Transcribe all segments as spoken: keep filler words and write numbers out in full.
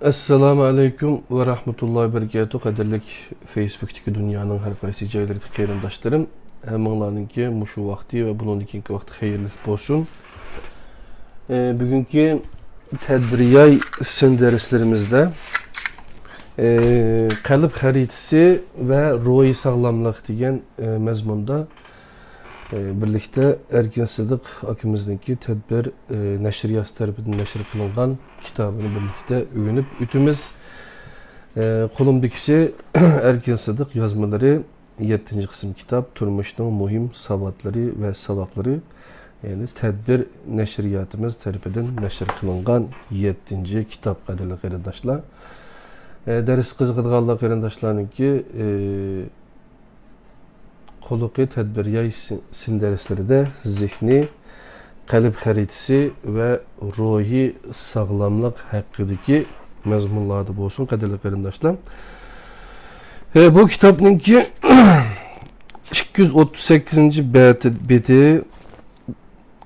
ئەسسالامۇ ئەلەيكۇم ۋە رەھمەتۇللاھى ۋە بەرىكاتۇھ. قەدىرلىك فېيسبۇكتىكى دۇنيانىڭ ھەر قايسى جايلىرىدىكى قېرىنداشلىرىم، ھەممىڭلارنىڭكى مۇشۇ ۋاقتى ۋە بۇنىڭدىن كېيىنكى ۋاقتى خەيرلىك بولسۇن. ئە، بۈگۈنكى تەدبىرىياي سىن دەرسلىرىمىزدە، ئە، قەلب خەرىتىسى ۋە روھىي ساغلاملىق دېگەن، ئە، مەزمۇندا ئە، بىرلىكتە ئەركىن سىدىق ئاكىمىزنىڭكى تەدبىر، ئە، نەشرىياتى تەرىپىدىن نەشر قىلىنغان كىتابىنى بىرلىكتە ئۆگىنىپ ئۆتىمىز. ئە، قولۇمدىكىسى ئەركىن سىدىق يازمىلىرى، يەتتىنچى قىسىم كىتاب، تۇرمۇشنىڭ مۇھىم ساۋاتلىرى ۋە ساۋاقلىرى، يەنى تەدبىر نەشرىياتىمىز تەرىپىدىن نەشر قىلىنغان يەتتىنچى كىتاب، قەدىرلىك قېرىنداشلار. ئە، دەرس قىزىقىدىغانلار قېرىنداشلارنىڭكى، ئە، قۇلىقى تەدبىرىياي سىن، سىن دەرسلىرىدە زېھنىي قەلب خەرىتىسى ۋە روھىي ساغلاملىق ھەققىدىكى مەزمۇنلاردا بولسۇن، قەدىرلىك قېرىنداشلار. ھە، بۇ كىتابنىڭكى ئىككى يۈز ئوتتۇز سەككىزىنچى بەتى، بېتى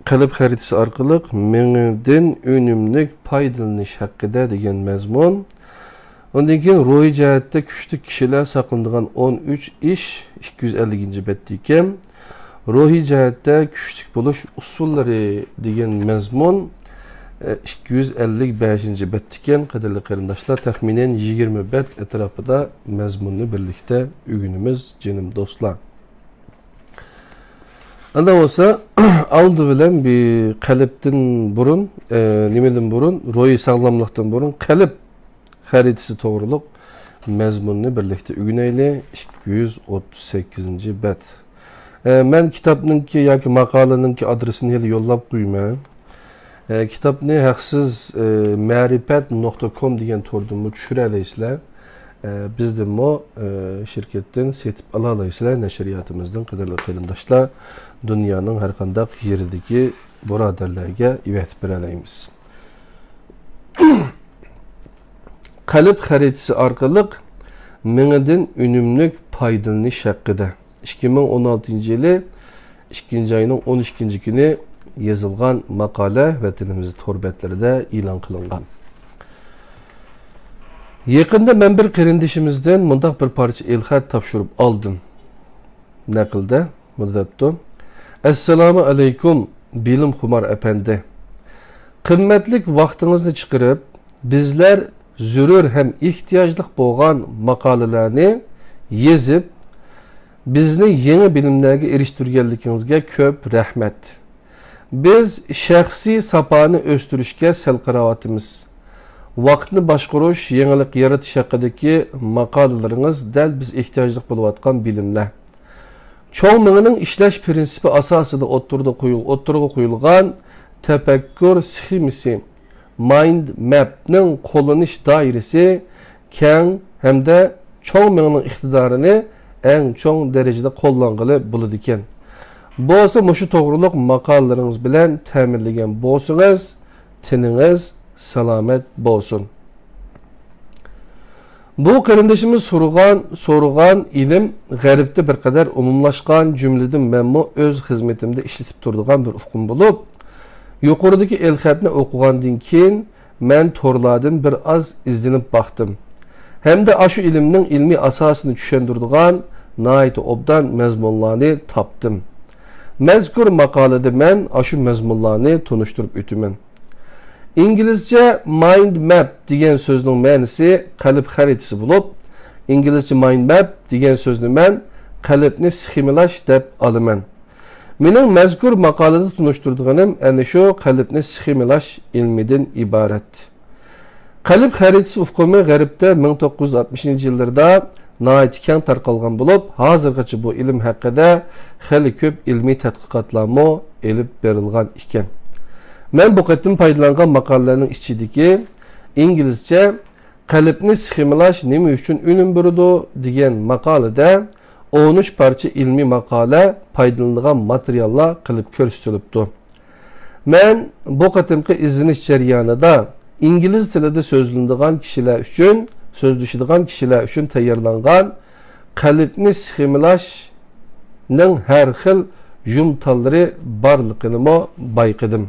قەلب خەرىتىسى ئارقىلىق مېڭىدىن ئۈنۈملۈك پايدىلىنىش ھەققىدە دېگەن مەزمۇن. ئۇندىن كېيىن روھىي جەھەتتە كۈچلۈك كىشىلەر ساقلىنىدىغان ئون ئۈچ ئىش، ئىككى يۈز ئەللىكىنچى بەتتىكەن. روھىي جەھەتتە كۈچلۈك بولۇش ئۇسۇللىرى دېگەن مەزمۇن، ئىككى يۈز ئەللىك بەشىنچى بەتتىكەن، قەدىرلىك قېرىنداشلار. تەخمىنەن يىگىرمە بەت ئەتراپىدا مەزمۇننى بىرلىكتە ئۆگىنىمىز، جېنىم دوستلار. ئاندا بولسا، ئالدى بىلەن بىر قەلبتىن بۇرۇن، ئە، نېمىدىن بۇرۇن، روھىي ساغلاملىقتىن بۇرۇن قەلب خەرىتىسى توغرۇلۇق مەزمۇننى بىرلىكتە ئۆگىنەيلى. ئىككى يۈز ئوتتۇز سەككىزىنچى بەت. ئە، مەن كىتابنىڭكى ياكى ماقالىنىڭكى ئادرېسىنى ھېلى يوللاپ قويىمەن. ئە، كىتابنى ھەقسىز، ئە، مەرىپەت نۇقتا كوم دېگەن توردىنمۇ چۈشۈرەلەيسىلەر. ئە، بىزدىنمۇ، ئە، شىركەتتىن سېتىپ ئالالايسىلەر، نەشرىياتىمىزدىن، قەدىرلىك قېرىنداشلار. دۇنيانىڭ ھەر قانداق يېرىدىكى بۇرادەرلەرگە ئەۋەتىپ بېرەلەيمىز. قەلب خەرىتىسى ئارقىلىق مېڭىدىن ئۈنۈملۈك پايدىلىنىش ھەققىدە. ئىككى مىڭ ئون ئالتىنچى يىلى ئىككىنچى ئاينىڭ ئون ئىككىنچى كۈنى يېزىلغان ماقالە ۋەتىنىمىز تور بەتلىرىدە ئېلان قىلىنغان. يېقىندا مەن بىر قېرىندىشىمىزدىن مۇنداق بىر پارچە ئېلخەت تاپشۇرۇپ ئالدىم. نەقىلدە مۇنداق دەپتۇ: «ئەسسالامۇ ئەلەيكۇم، بىلىمخۇمار ئەپەندى! قىممەتلىك ۋاقتىڭىزنى چىقىرىپ، بىزلەر زۆرۈر ھەم ئېھتىياجلىق بولغان ماقالىلەرنى يېزىپ، بىزنى يېڭى بىلىملەرگە ئېرىشتۈرگەنلىكىڭىزگە كۆپ رەھمەت. بىز شەخسىي ساپانى ئۆستۈرۈشكە سەل قاراۋاتىمىز. ۋاقىتنى باشقۇرۇش، يېڭىلىق يارىتىش ھەققىدىكى ماقالىلىرىڭىز دەل بىز ئېھتىياجلىق بولۇۋاتقان بىلىملەر. چوڭ مېڭىنىڭ ئىشلەش پىرىنسىپى ئاساسىدا ئوتتۇرىدا قويۇل-، ئوتتۇرىغا قويۇلغان تەپەككۇر سخېمىسى، مايند مەپنىڭ قوللىنىش دائىرىسى كەڭ ھەمدە چوڭ مېڭىنىڭ ئىقتىدارىنى ئەڭ چوڭ دەرىجىدە قوللانغىلى بولىدىكەن. بولسا مۇشۇ توغرۇلۇق ماقالىلىرىڭىز بىلەن تەمىنلىگەن بولسىڭىز، تېنىڭىز سالامەت بولسۇن.» بۇ قېرىندىشىمىز سورىغان، سورىغان ئىلىم غەربتە بىر قەدەر ئومۇملاشقان، جۈملىدىن مەنمۇ ئۆز خىزمىتىمدە ئىشلىتىپ تۇرىدىغان بىر ئۇقۇم بولۇپ، يۇقىرىدىكى ئېلخەتنى ئوقۇغاندىن كېيىن، مەن تورلاردىن بىر ئاز ئىزدىنىپ باقتىم ھەمدە ئاشۇ ئىلىمنىڭ ئىلمىي ئاساسىنى چۈشەندۈرىدىغان ناھايىتى ئوبدان مەزمۇنلارنى تاپتىم. مەزكۇر ماقالىدە مەن ئاشۇ مەزمۇنلارنى تونۇشتۇرۇپ ئۆتىمەن. ئىنگلىزچە مايند مەپ دېگەن سۆزنىڭ مەنىسى قەلب خەرىتىسى بولۇپ، ئىنگلىزچە مايند مەپ دېگەن سۆزنى مەن قەلبنى سخېمىلاش دەپ ئالىمەن. مېنىڭ مەزكۇر ماقالىدە تونۇشتۇرىدىغىنىم ئەنە شۇ قەلبنى سخېمىلاش ئىلمىدىن ئىبارەت. قەلب خەرىتىسى ئۇقۇمى غەربتە مىڭ توققۇز يۈز ئاتمىشىنچى يىللىرىدا ناھايىتى كەڭ تارقالغان بولۇپ، ھازىرغىچە بۇ ئىلىم ھەققىدە خېلى كۆپ ئىلمىي تەتقىقاتلارمۇ ئېلىپ بېرىلغان ئىكەن. مەن بۇ قېتىم پايدىلانغان ماقالىلەرنىڭ ئىچىدىكى ئىنگلىزچە «قەلبنى سخېمىلاش نېمە ئۈچۈن ئۈنۈم بېرىدۇ؟» دېگەن ماقالىدە ئون ئۈچ پارچە ئىلمىي ماقالە، پايدىلىنىدىغان ماتېرىياللار قىلىپ كۆرسىتىلىپتۇ. مەن بۇ قېتىمقى ئىزدىنىش جەريانىدا ئىنگلىز تىلىدا سۆزلىنىدىغان كىشىلەر ئۈچۈن، سۆزلىشىدىغان كىشىلەر ئۈچۈن تەييارلانغان قەلبنى سخېمىلاشنىڭ ھەر خىل ژۇمتاللىرى بارلىقىنىمۇ بايقىدىم.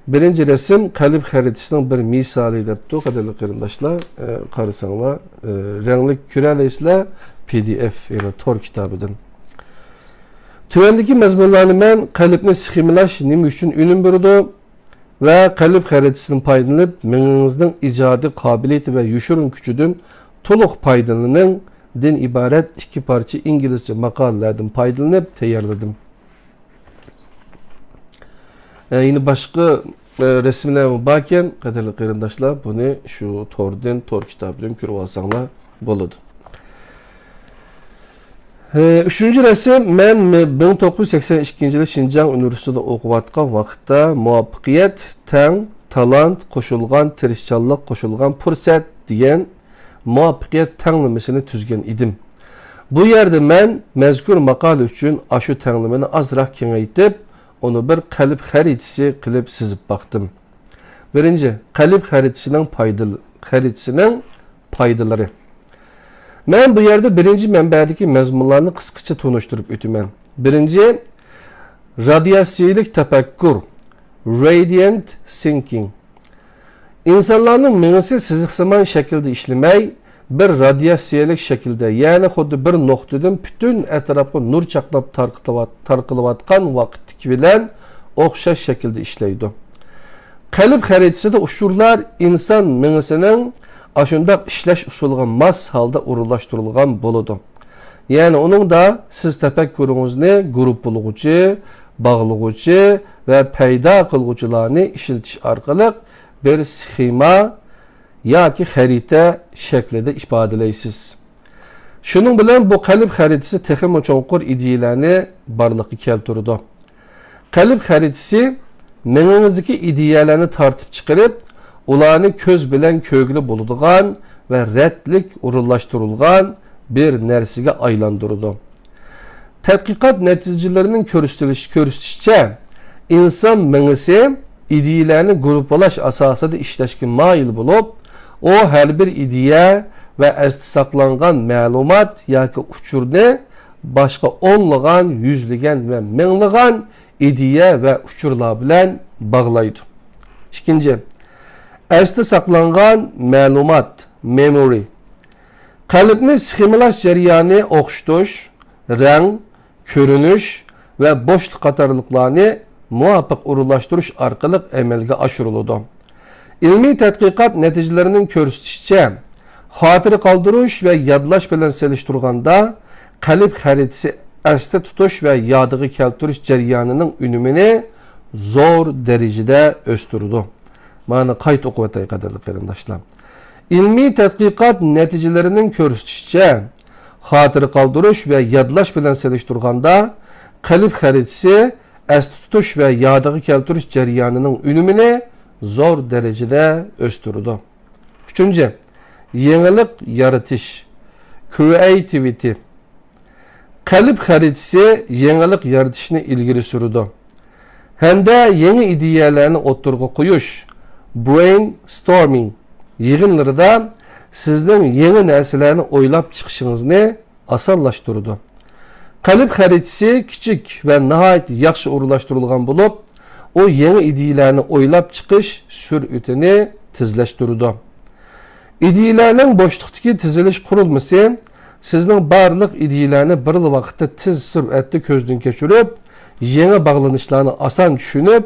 بىرىنچى رەسىم قەلب خەرىتىسىنىڭ بىر مىسالى دەپتۇ، قەدىرلىك قېرىنداشلار. ئە، قارىساڭلار، ئە، رەڭلىك كۆرەلەيسىلەر، پى دى ئېف، يەنى تور كىتابىدىن. تۆۋەندىكى مەزمۇنلارنى مەن قەلبنى سخېمىلاش نېمە ئۈچۈن ئۈنۈم بېرىدۇ ۋە قەلب خەرىتىسىدىن پايدىلىنىپ، مېڭىڭىزنىڭ ئىجادىي قابىلىيىتى ۋە يوشۇرۇن كۈچىدىن تولۇق پايدىلىنىڭ دىن ئىبارەت ئىككى پارچە ئىنگلىزچە ماقالىلەردىن پايدىلىنىپ تەييارلىدىم. ئە، يەنە باشقا، ئە، رەسىملەرمۇ باركەن، قەدىرلىك قېرىنداشلار، بۇنى شۇ توردىن، تور كىتابىدىن كۆرۈپ ئالساڭلار بولىدۇ. ئە، ئۈچىنچى رەسىم، مەن مىڭ توققۇز يۈز سەكسەن ئىككىنچى يىلى شىنجاڭ ئۇنىۋېرسىتېتىدا ئوقۇۋاتقان ۋاقىتتا مۇۋەپپەقىيەت تەڭ تالانت قوشۇلغان تىرىشچانلىق قوشۇلغان پۇرسەت دېگەن مۇۋەپپەقىيەت تەڭلىمىسىنى تۈزگەن ئىدىم. بۇ يەردە مەن مەزكۇر ماقالە ئۈچۈن ئاشۇ تەڭلىمىنى ئازراق كېڭەيتىپ، ئۇنى بىر قەلب خەرىتىسى قىلىپ سىزىپ باقتىم. بىرىنچى، قەلب خەرىتىسىنىڭ پايدىل-، خەرىتىسىنىڭ پايدىلىرى. مەن بۇ يەردە بىرىنچى مەنبەدىكى مەزمۇنلارنى قىسقىچە تونۇشتۇرۇپ ئۆتىمەن. بىرىنچى، رادىياتسىيەلىك تەپەككۇر، radiant thinking. ئىنسانلارنىڭ مېڭىسى سىزىقسىمان شەكىلدە ئىشلىمەي، بىر رادىياتسىيەلىك شەكىلدە، يەنى خۇددى بىر نۇقتىدىن پۈتۈن ئەتراپقا نۇر چاقناپ تارقىتىلىۋات-، تارقىلىۋاتقان ۋاقىتتىكى بىلەن ئوخشاش شەكىلدە ئىشلەيدۇ. قەلب خەرىتىسىدە ئۇچۇرلار ئىنسان مېڭىسىنىڭ ئاشۇنداق ئىشلەش ئۇسۇلىغا ماس ھالدا ئورۇنلاشتۇرۇلغان بولىدۇ. يەنى ئۇنىڭدا سىز تەپەككۇرىڭىزنى گۇرۇپپىلىغۇچى، باغلىغۇچى ۋە پەيدا قىلغۇچىلارنى ئىشلىتىش ئارقىلىق بىر سخېما ياكى خەرىتە شەكلىدە ئىپادىلەيسىز. شۇنىڭ بىلەن بۇ قەلب خەرىتىسى تېخىمۇ چوڭقۇر ئىدىيەلەرنى بارلىققا كەلتۈرىدۇ. قەلب خەرىتىسى مېڭىڭىزدىكى ئىدىيەلەرنى تارتىپ چىقىرىپ، ئۇلارنى كۆز بىلەن كۆرگىلى بولىدىغان ۋە رەتلىك ئورۇنلاشتۇرۇلغان بىر نەرسىگە ئايلاندۇرىدۇ. تەتقىقات نەتىجىلىرىنىڭ كۆرسىتىلىش-، كۆرسىتىشىچە، ئىنسان مېڭىسى ئىدىيەلەرنى گۇرۇپپىلاش ئاساسىدا ئىشلەشكە مايىل بولۇپ، ئۇ ھەر بىر ئىدىيە ۋە ئەستە ساقلانغان مەلۇمات ياكى ئۇچۇرنى باشقا ئونلىغان، يۈزلىگەن ۋە مىڭلىغان ئىدىيە ۋە ئۇچۇرلار بىلەن باغلايدۇ. ئىككىنچى، ئەستە ساقلانغان مەلۇمات، مېمورى. قەلبنى سخېمىلاش جەريانى ئوخشىتىش، رەڭ، كۆرۈنۈش ۋە بوشلۇق قاتارلىقلارنى مۇۋاپىق ئورۇنلاشتۇرۇش ئارقىلىق ئەمەلگە ئاشۇرۇلىدۇ. ئىلمىي تەتقىقات نەتىجىلىرىنىڭ كۆرسىتىشىچە، خاتىرە قالدۇرۇش ۋە يادلاش بىلەن سېلىشتۇرغاندا، قەلب خەرىتىسى ئەستە تۇتۇش ۋە يادىغا كەلتۈرۈش جەريانىنىڭ ئۈنۈمىنى زور دەرىجىدە ئۆستۈرىدۇ. مانا قايتا ئوقۇۋېتەي، قەدىرلىك قېرىنداشلار. ئىلمىي تەتقىقات نەتىجىلىرىنىڭ كۆرسىتىشىچە، خاتىرە قالدۇرۇش ۋە يادلاش بىلەن سېلىشتۇرغاندا، قەلب خەرىتىسى ئەستە تۇتۇش ۋە يادىغا كەلتۈرۈش جەريانىنىڭ ئۈنۈمىنى زور دەرىجىدە ئۆستۈرىدۇ. ئۈچىنچى، يېڭىلىق يارىتىش، كرېئېتىۋىتى. قەلب خەرىتىسى يېڭىلىق يارىتىشنى ئىلگىرى سۈرىدۇ ھەمدە يېڭى ئىدىيەلەرنى ئوتتۇرىغا قويۇش، برېينستورمىڭ، يىغىنلىرىدا سىزنىڭ يېڭى نەرسىلەرنى ئويلاپ چىقىشىڭىزنى ئاسانلاشتۇرىدۇ. قەلب خەرىتىسى كىچىك ۋە ناھايىتى ياخشى ئورۇنلاشتۇرۇلغان بولۇپ، ئۇ يېڭى ئىدىيەلەرنى ئويلاپ چىقىش سۈرئىتىنى تېزلەشتۈرىدۇ. ئىدىيەلەرنىڭ بوشلۇقتىكى تىزىلىش قۇرۇلمىسى سىزنىڭ بارلىق ئىدىيەلەرنى بىرلا ۋاقىتتا تېز سۈرئەتتە كۆزدىن كەچۈرۈپ، يېڭى باغلىنىشلارنى ئاسان چۈشىنىپ،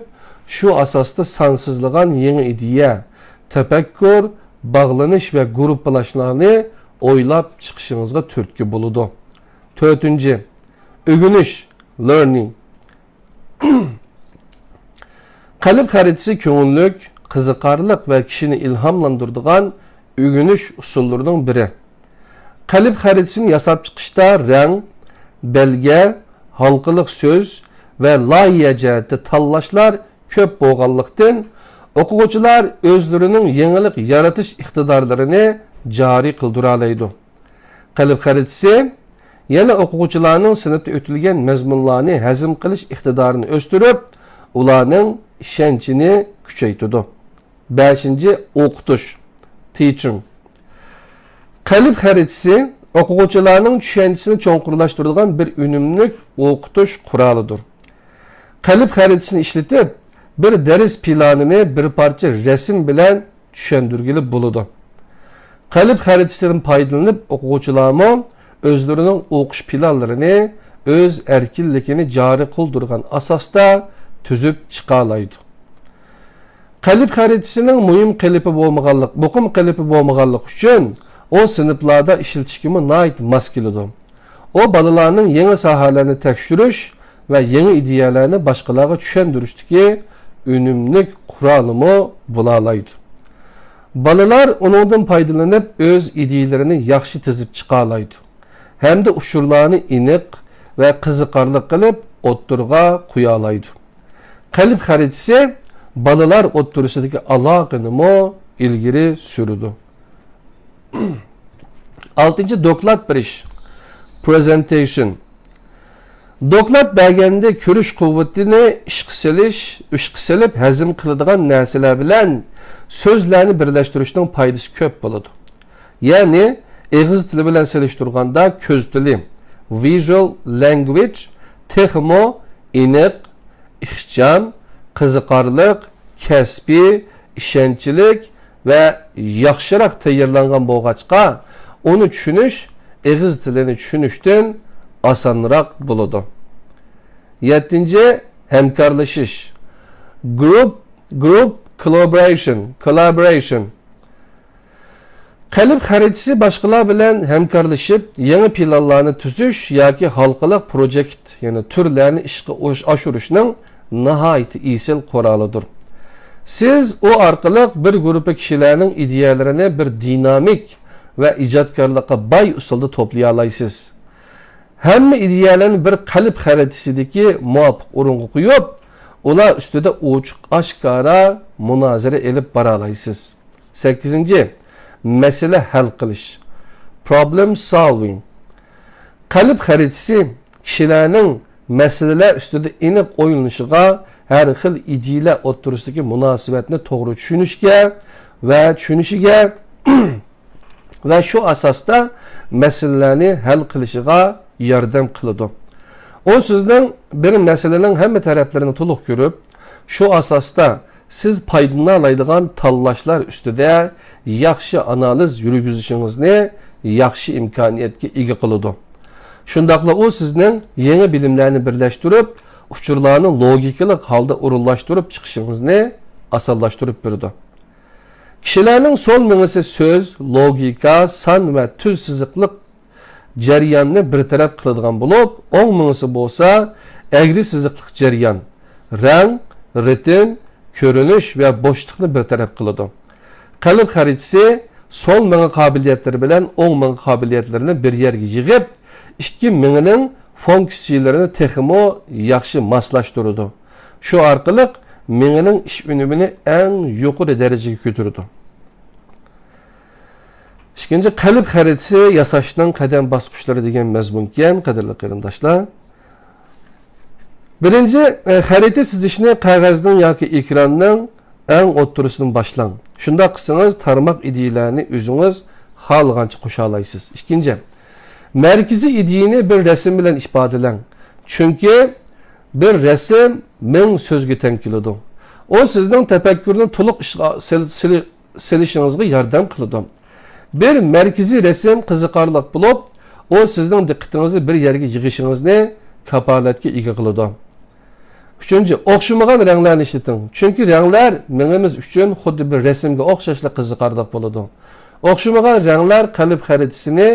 شۇ ئاساستا سانسىزلىغان يېڭى ئىدىيە، تەپەككۇر، باغلىنىش ۋە گۇرۇپپىلاشلارنى ئويلاپ چىقىشىڭىزغا تۈرتكە بولىدۇ. تۆتىنچى، ئۆگىنىش، لېرنىڭ. قەلب خەرىتىسى كۆڭۈللۈك، قىزىقارلىق ۋە كىشىنى ئىلھاملاندۇرىدىغان ئۆگىنىش ئۇسۇللىرىنىڭ بىرى. قەلب خەرىتىسىنى ياساپ چىقىشتا رەڭ، بەلگە، ھالقىلىق سۆز ۋە لايىھە جەھەتتە تاللاشلار كۆپ بولغانلىقتىن، ئوقۇغۇچىلار ئۆزلىرىنىڭ يېڭىلىق يارىتىش ئىقتىدارلىرىنى جارى قىلدۇرالايدۇ. قەلب خەرىتىسى يەنە ئوقۇغۇچىلارنىڭ سىنىپتا ئۆتۈلگەن مەزمۇنلارنى ھەزىم قىلىش ئىقتىدارىنى ئۆستۈرۈپ، ئۇلارنىڭ ئىشەنچىنى كۈچەيتىدۇ. بەشىنچى، ئوقۇتۇش، تىچىڭ. قەلب خەرىتىسى ئوقۇغۇچىلارنىڭ چۈشەنچىسىنى چوڭقۇرلاشتۇرىدىغان بىر ئۈنۈملۈك ئوقۇتۇش قورالىدۇر. قەلب خەرىتىسىنى ئىشلىتىپ، بىر دەرس پىلانىنى بىر پارچە رەسىم بىلەن چۈشەندۈرگىلى بولىدۇ. قەلب خەرىتىسىدىن پايدىلىنىپ ئوقۇغۇچىلارمۇ ئۆزلىرىنىڭ ئوقۇش پىلانلىرىنى ئۆز ئەركىنلىكىنى جارى قىلدۇرغان ئاساستا تۈزۈپ چىقالايدۇ. قەلب خەرىتىسىنىڭ مۇھىم قېلىپى بولمىغانلىق، مۇقىم قېلىپى بولمىغانلىقى ئۈچۈن ئۇ سىنىپلاردا ئىشلىتىشكىمۇ ناھايىتى ماس كېلىدۇ. ئۇ بالىلارنىڭ يېڭى ساھەلەرنى تەكشۈرۈش ۋە يېڭى ئىدىيەلەرنى باشقىلارغا چۈشەندۈرۈشتىكى ئۈنۈملۈك قورالىمۇ بولالايدۇ. بالىلار ئۇنىڭدىن پايدىلىنىپ ئۆز ئىدىيەلىرىنى ياخشى تىزىپ چىقالايدۇ ھەمدە ئۇچۇرلارنى ئېنىق ۋە قىزىقارلىق قىلىپ ئوتتۇرىغا قويالايدۇ. قەلب خەرىتىسى بالىلار ئوتتۇرىسىدىكى ئالاقىنىمۇ ئىلگىرى سۈرىدۇ. ئالتىنچى، دوكلات بېرىش، presentation. دوكلات بەرگەندە كۆرۈش قۇۋۋىتىنى ئىشقا سېلىش، ئىشقا سېلىپ ھەزىم قىلىدىغان نەرسىلەر بىلەن سۆزلەرنى بىرلەشتۈرۈشنىڭ پايدىسى كۆپ بولىدۇ. يەنى ئېغىز تىلى بىلەن سېلىشتۇرغاندا كۆز تىلى، visual language، تېخىمۇ ئېنىق، ئىخچام، قىزىقارلىق، كەسپىي، ئىشەنچلىك ۋە ياخشىراق تەييارلانغان بولغاچقا، ئۇنى چۈشىنىش ئېغىز تىلىنى چۈشىنىشتىن ئاسانراق بولىدۇ. يەتتىنچى، ھەمكارلىشىش، group، group collaboration، collaboration. قەلب خەرىتىسى باشقىلار بىلەن ھەمكارلىشىپ، يېڭى پىلانلارنى تۈزۈش ياكى ھالقىلىق پروجېكت، يەنى تۈرلەرنى ئىشقا ئوش-، ئاشۇرۇشنىڭ ناھايىتى ئېسىل قورالىدۇر. سىز ئۇ ئارقىلىق بىر گۇرۇپپا كىشىلەرنىڭ ئىدىيەلىرىنى بىر دىنامىك ۋە ئىجادكارلىققا باي ئۇسۇلدا توپلىيالايسىز. ھەممە ئىدىيەلەرنى بىر قەلب خەرىتىسىدىكى مۇۋاپىق ئورۇنغا قويۇپ، ئۇلار ئۈستىدە ئوچۇق ئاشكارا مۇنازىرە ئېلىپ بارالايسىز. سەككىزىنچى، مەسىلە ھەل قىلىش، problem solving. قەلب خەرىتىسى كىشىلەرنىڭ مەسىلىلەر ئۈستىدە ئېنىق ئويلىنىشىغا، ھەر خىل ئىدىيەلەر ئوتتۇرىسىدىكى مۇناسىۋەتنى توغرا چۈشىنىشكە ۋە چۈشىنىشىگە ۋە شۇ ئاساستا مەسىلىلەرنى ھەل قىلىشىغا ياردەم قىلىدۇ. ئۇ سىزنىڭ بىر مەسىلىنىڭ ھەممە تەرەپلىرىنى تولۇق كۆرۈپ، شۇ ئاساستا سىز پايدىلىنالايدىغان تاللاشلار ئۈستىدە ياخشى ئانالىز يۈرگۈزۈشىڭىزنى ياخشى ئىمكانىيەتكە ئىگە قىلىدۇ. شۇنداقلا ئۇ سىزنىڭ يېڭى بىلىملەرنى بىرلەشتۈرۈپ، ئۇچۇرلارنى لوگىكىلىق ھالدا ئورۇنلاشتۇرۇپ چىقىشىڭىزنى ئاسانلاشتۇرۇپ بېرىدۇ. كىشىلەرنىڭ سول مېڭىسى سۆز، لوگىكا، سان ۋە تۈز سىزىقلىق جەرياننى بىر تەرەپ قىلىدىغان بولۇپ، ئوڭ مېڭىسى بولسا ئەگرى سىزىقلىق جەريان، رەڭ، رىتىم، كۆرۈنۈش ۋە بوشلۇقنى بىر تەرەپ قىلىدۇ. قەلب خەرىتىسى سول مېڭە قابىلىيەتلىرى بىلەن ئوڭ مېڭە قابىلىيەتلىرىنى بىر يەرگە يىغىپ، ئىككى مېڭىنىڭ فۇنكسىيىلىرىنى تېخىمۇ ياخشى ماسلاشتۇرىدۇ. شۇ ئارقىلىق مېڭىنىڭ ئىش ئۈنۈمىنى ئەڭ يۇقىرى دەرىجىگە كۆتۈرىدۇ. ئىككىنچى، قەلب خەرىتىسى ياساشنىڭ قەدەم باسقۇچلىرى دېگەن مەزمۇنكەن، قەدىرلىك قېرىنداشلار. بىرىنچى، ئە، خەرىتە سىزىشنى قەغەزنىڭ ياكى ئېكراننىڭ ئەڭ ئوتتۇرىسىدىن باشلاڭ. شۇنداق قىلسىڭىز، تارماق ئىدىيەلەرنى ئۆزىڭىز خالىغانچە قوشالايسىز. ئىككىنچى، مەركىزىي ئىدىيەنى بىر رەسىم بىلەن ئىپادىلەڭ. چۈنكى بىر رەسىم مىڭ سۆزگە تەڭ كېلىدۇ. ئۇ سىزنىڭ تەپەككۇرنى تولۇق ئىشقا سېلى-، سېلى-، سېلىشىڭىزغا ياردەم قىلىدۇ. بىر مەركىزىي رەسىم قىزىقارلىق بولۇپ، ئۇ سىزنىڭ دىققىتىڭىزنى بىر يەرگە يىغىشىڭىزنى كاپالەتكە ئىگە قىلىدۇ. ئۈچىنچى، ئوخشىمىغان رەڭلەرنى ئىشلىتىڭ، چۈنكى رەڭلەر مېڭىمىز ئۈچۈن خۇددى بىر رەسىمگە ئوخشاشلا قىزىقارلىق بولىدۇ. ئوخشىمىغان رەڭلەر قەلب خەرىتىسىنى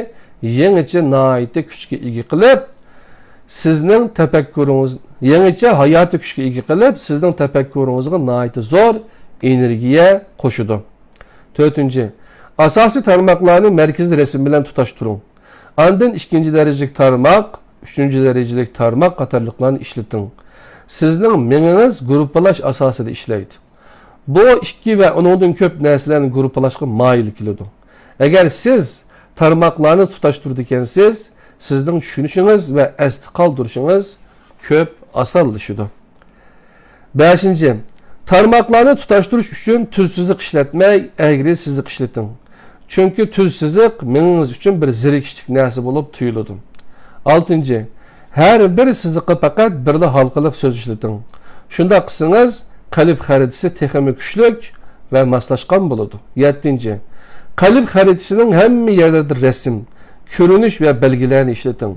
يېڭىچە ناھايىتى كۈچكە ئىگە قىلىپ، سىزنىڭ تەپەككۇرىڭىز، يېڭىچە ھاياتىي كۈچكە ئىگە قىلىپ، سىزنىڭ تەپەككۇرىڭىزغا ناھايىتى زور ئېنېرگىيە قوشىدۇ. تۆتىنچى، ئاساسىي تارماقلارنى مەركىزىي رەسىم بىلەن تۇتاشتۇرۇڭ. ئاندىن ئىككىنچى دەرىجىلىك تارماق، ئۈچىنچى دەرىجىلىك تارماق قاتارلىقلارنى ئىشلىتىڭ. سىزنىڭ مېڭىڭىز گۇرۇپپىلاش ئاساسىدا ئىشلەيدۇ. بۇ ئىككى ۋە ئۇنىڭدىن كۆپ نەرسىلەرنى گۇرۇپپىلاشقا مايىل كېلىدۇ. ئەگەر سىز تارماقلارنى تۇتاشتۇرىدىكەنسىز، سىزنىڭ چۈشىنىشىڭىز ۋە ئەستە قالدۇرۇشىڭىز كۆپ ئاسانلىشىدۇ. بەشىنچى، تارماقلارنى تۇتاشتۇرۇش ئۈچۈن تۈز سىزىق ئىشلەتمەي، ئەگرى سىزىق ئىشلىتىڭ. چۈنكى تۈز سىزىق مېڭىڭىز ئۈچۈن بىر زېرىكىشلىك نەرسە بولۇپ تۇيۇلىدۇ. ئالتىنچى، ھەر بىر سىزىققا پەقەت بىرلا ھالقىلىق سۆز ئىشلىتىڭ. شۇنداق قىلسىڭىز، قەلب خەرىتىسى تېخىمۇ كۈچلۈك ۋە ماسلاشقان بولىدۇ. يەتتىنچى، قەلب خەرىتىسىنىڭ ھەممە يەرلىرىدە رەسىم، كۆرۈنۈش ۋە بەلگىلەرنى ئىشلىتىڭ.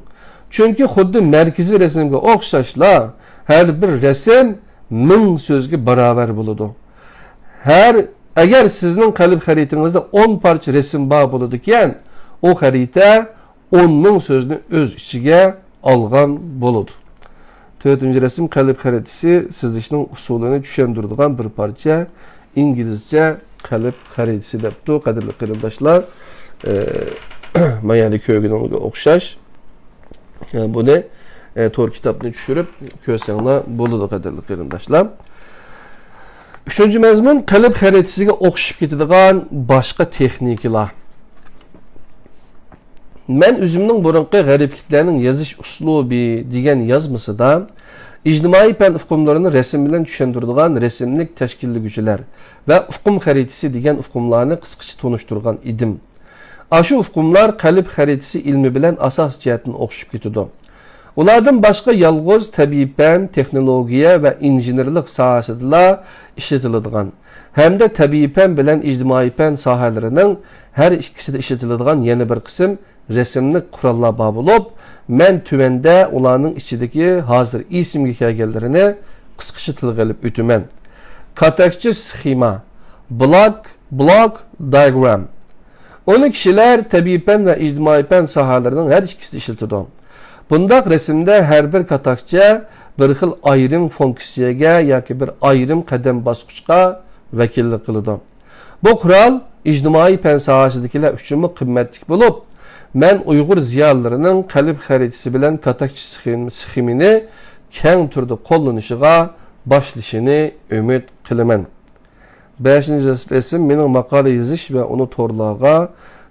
چۈنكى خۇددى مەركىزىي رەسىمگە ئوخشاشلا، ھەر بىر رەسىم مىڭ سۆزگە باراۋەر بولىدۇ. ھەر، ئەگەر سىزنىڭ قەلب خەرىتىڭىزدە ئون پارچە رەسىم بار بولىدىكەن، ئۇ خەرىتە ئون مىڭ سۆزنى ئۆز ئىچىگە ئالغان بولىدۇ. تۆتىنچى رەسىم، قەلب خەرىتىسى سىزىشنىڭ ئۇسۇلىنى چۈشەندۈرىدىغان بىر پارچە ئىنگلىزچە قەلب خەرىتىسى دەپتۇ، قەدىرلىك قېرىنداشلار. ئە، مانا يەردە كۆرگىنىڭىزگە ئوخشاش. ئە، بۇنى، ئە، تور كىتابنى چۈشۈرۈپ كۆرسەڭلار بولىدۇ، قەدىرلىك قېرىنداشلار. ئۈچىنچى مەزمۇن، قەلب خەرىتىسىگە ئوخشىشىپ كېتىدىغان باشقا تېخنىكىلار. مەن ئۆزۈمنىڭ بۇرۇنقى غەرىبلىكلەرنىڭ يېزىش ئۇسلۇبى دېگەن يازمىسىدا ئىجتىمائىي پەن ئۇقۇملىرىنى رەسىم بىلەن چۈشەندۈرىدىغان رەسىملىك تەشكىللىگۈچىلەر ۋە ئۇقۇم خەرىتىسى دېگەن ئۇقۇملارنى قىسقىچە تونۇشتۇرغان ئىدىم. ئاشۇ ئۇقۇملار قەلب خەرىتىسى ئىلمى بىلەن ئاساسىي جەھەتتىن ئوخشىشىپ كېتىدۇ. ئۇلاردىن باشقا يالغۇز تەبىئىي پەن، تېخنولوگىيە ۋە ئىنژېنېرلىق ساھەسىدىلا ئىشلىتىلىدىغان ھەمدە تەبىئىي پەن بىلەن ئىجتىمائىي پەن ساھەلىرىنىڭ ھەر ئىككىسىدە ئىشلىتىلىدىغان يەنە بىر قىسىم رەسىملىك قوراللار بار بولۇپ، مەن تۆۋەندە ئۇلارنىڭ ئىچىدىكى ھازىر ئېسىمگە كەلگەنلىرىنى قىسقىچە تىلغا ئېلىپ ئۆتىمەن. كاتەكچە سخېما، بلاك، بلاك دايگرام. ئۇنى كىشىلەر تەبىئىي پەن ۋە ئىجتىمائىي پەن ساھەلىرىنىڭ ھەر ئىككىسىدە ئىشلىتىدۇ. بۇنداق رەسىمدە ھەر بىر كاتاكچە بىر خىل ئايرىم فۇنكسىيەگە ياكى بىر ئايرىم قەدەم باسقۇچقا ۋەكىللىك قىلىدۇ. بۇ قورال ئىجتىمائىي پەن ساھەسىدىكىلەر ئۈچۈنمۇ قىممەتلىك بولۇپ، مەن ئۇيغۇر زىيالىيلىرىنىڭ قەلب خەرىتىسى بىلەن كاتاكچە سخېم-، سخېمىنى كەڭ تۈردە قوللىنىشىغا باشلىشىنى ئۈمىد قىلىمەن. بەشىنچى رەسىم مېنىڭ ماقالە يېزىش ۋە ئۇنى تورلارغا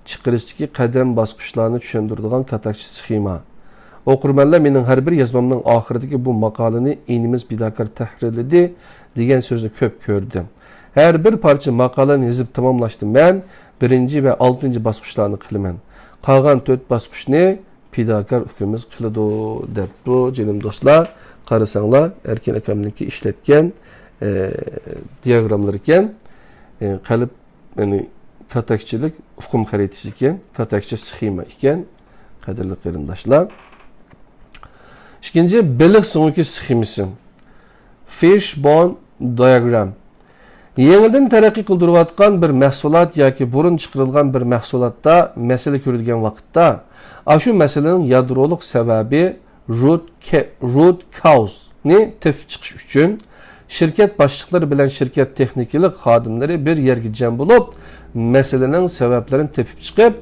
چىقىرىشتىكى قەدەم باسقۇچلارنى چۈشەندۈرىدىغان كاتاكچە سخېما. ئوقۇرمەنلەر مېنىڭ ھەر بىر يازمامنىڭ ئاخىرىدىكى «بۇ ماقالىنى ئىنىمىز پىداكار تەھرىرلىدى» دېگەن سۆزنى كۆپ كۆردى. ھەر بىر پارچە ماقالىنى يېزىپ تاماملاشتا مەن بىرىنچى ۋە ئالتىنچى باسقۇچلارنى قىلىمەن. قالغان تۆت باسقۇچنى پىداكار ئۇكىمىز قىلىدۇ، دەپتۇ. جېنىم دوستلار، قارىساڭلار، ئەركىن ئاكامنىڭكى ئىشلەتكەن، ئە، دىياگراملىرى ئىكەن. ئە، قەلب، يەنى كاتەكچىلىك ئۇقۇم خەرىتىسى ئىكەن، كاتەكچە سخېما ئىكەن، قەدىرلىك قېرىنداشلار. ئىككىنچى، بېلىق سۆڭىكى سخېمىسى. فىش بون دايگرام. يېڭىدىن تەرەققىي قىلدۇرۇۋاتقان بىر مەھسۇلات ياكى بۇرۇن چىقىرىلغان بىر مەھسۇلاتتا مەسىلە كۆرۈلگەن ۋاقىتتا، ئاشۇ مەسىلىنىڭ يادرولۇق سەۋەبى، روت كە-، روت كاوزنى تېپىپ چىقىش ئۈچۈن، شىركەت باشلىقلىرى بىلەن شىركەت تېخنىكىلىق خادىملىرى بىر يەرگە جەم بولۇپ، مەسىلىنىڭ سەۋەبلىرىنى تېپىپ چىقىپ،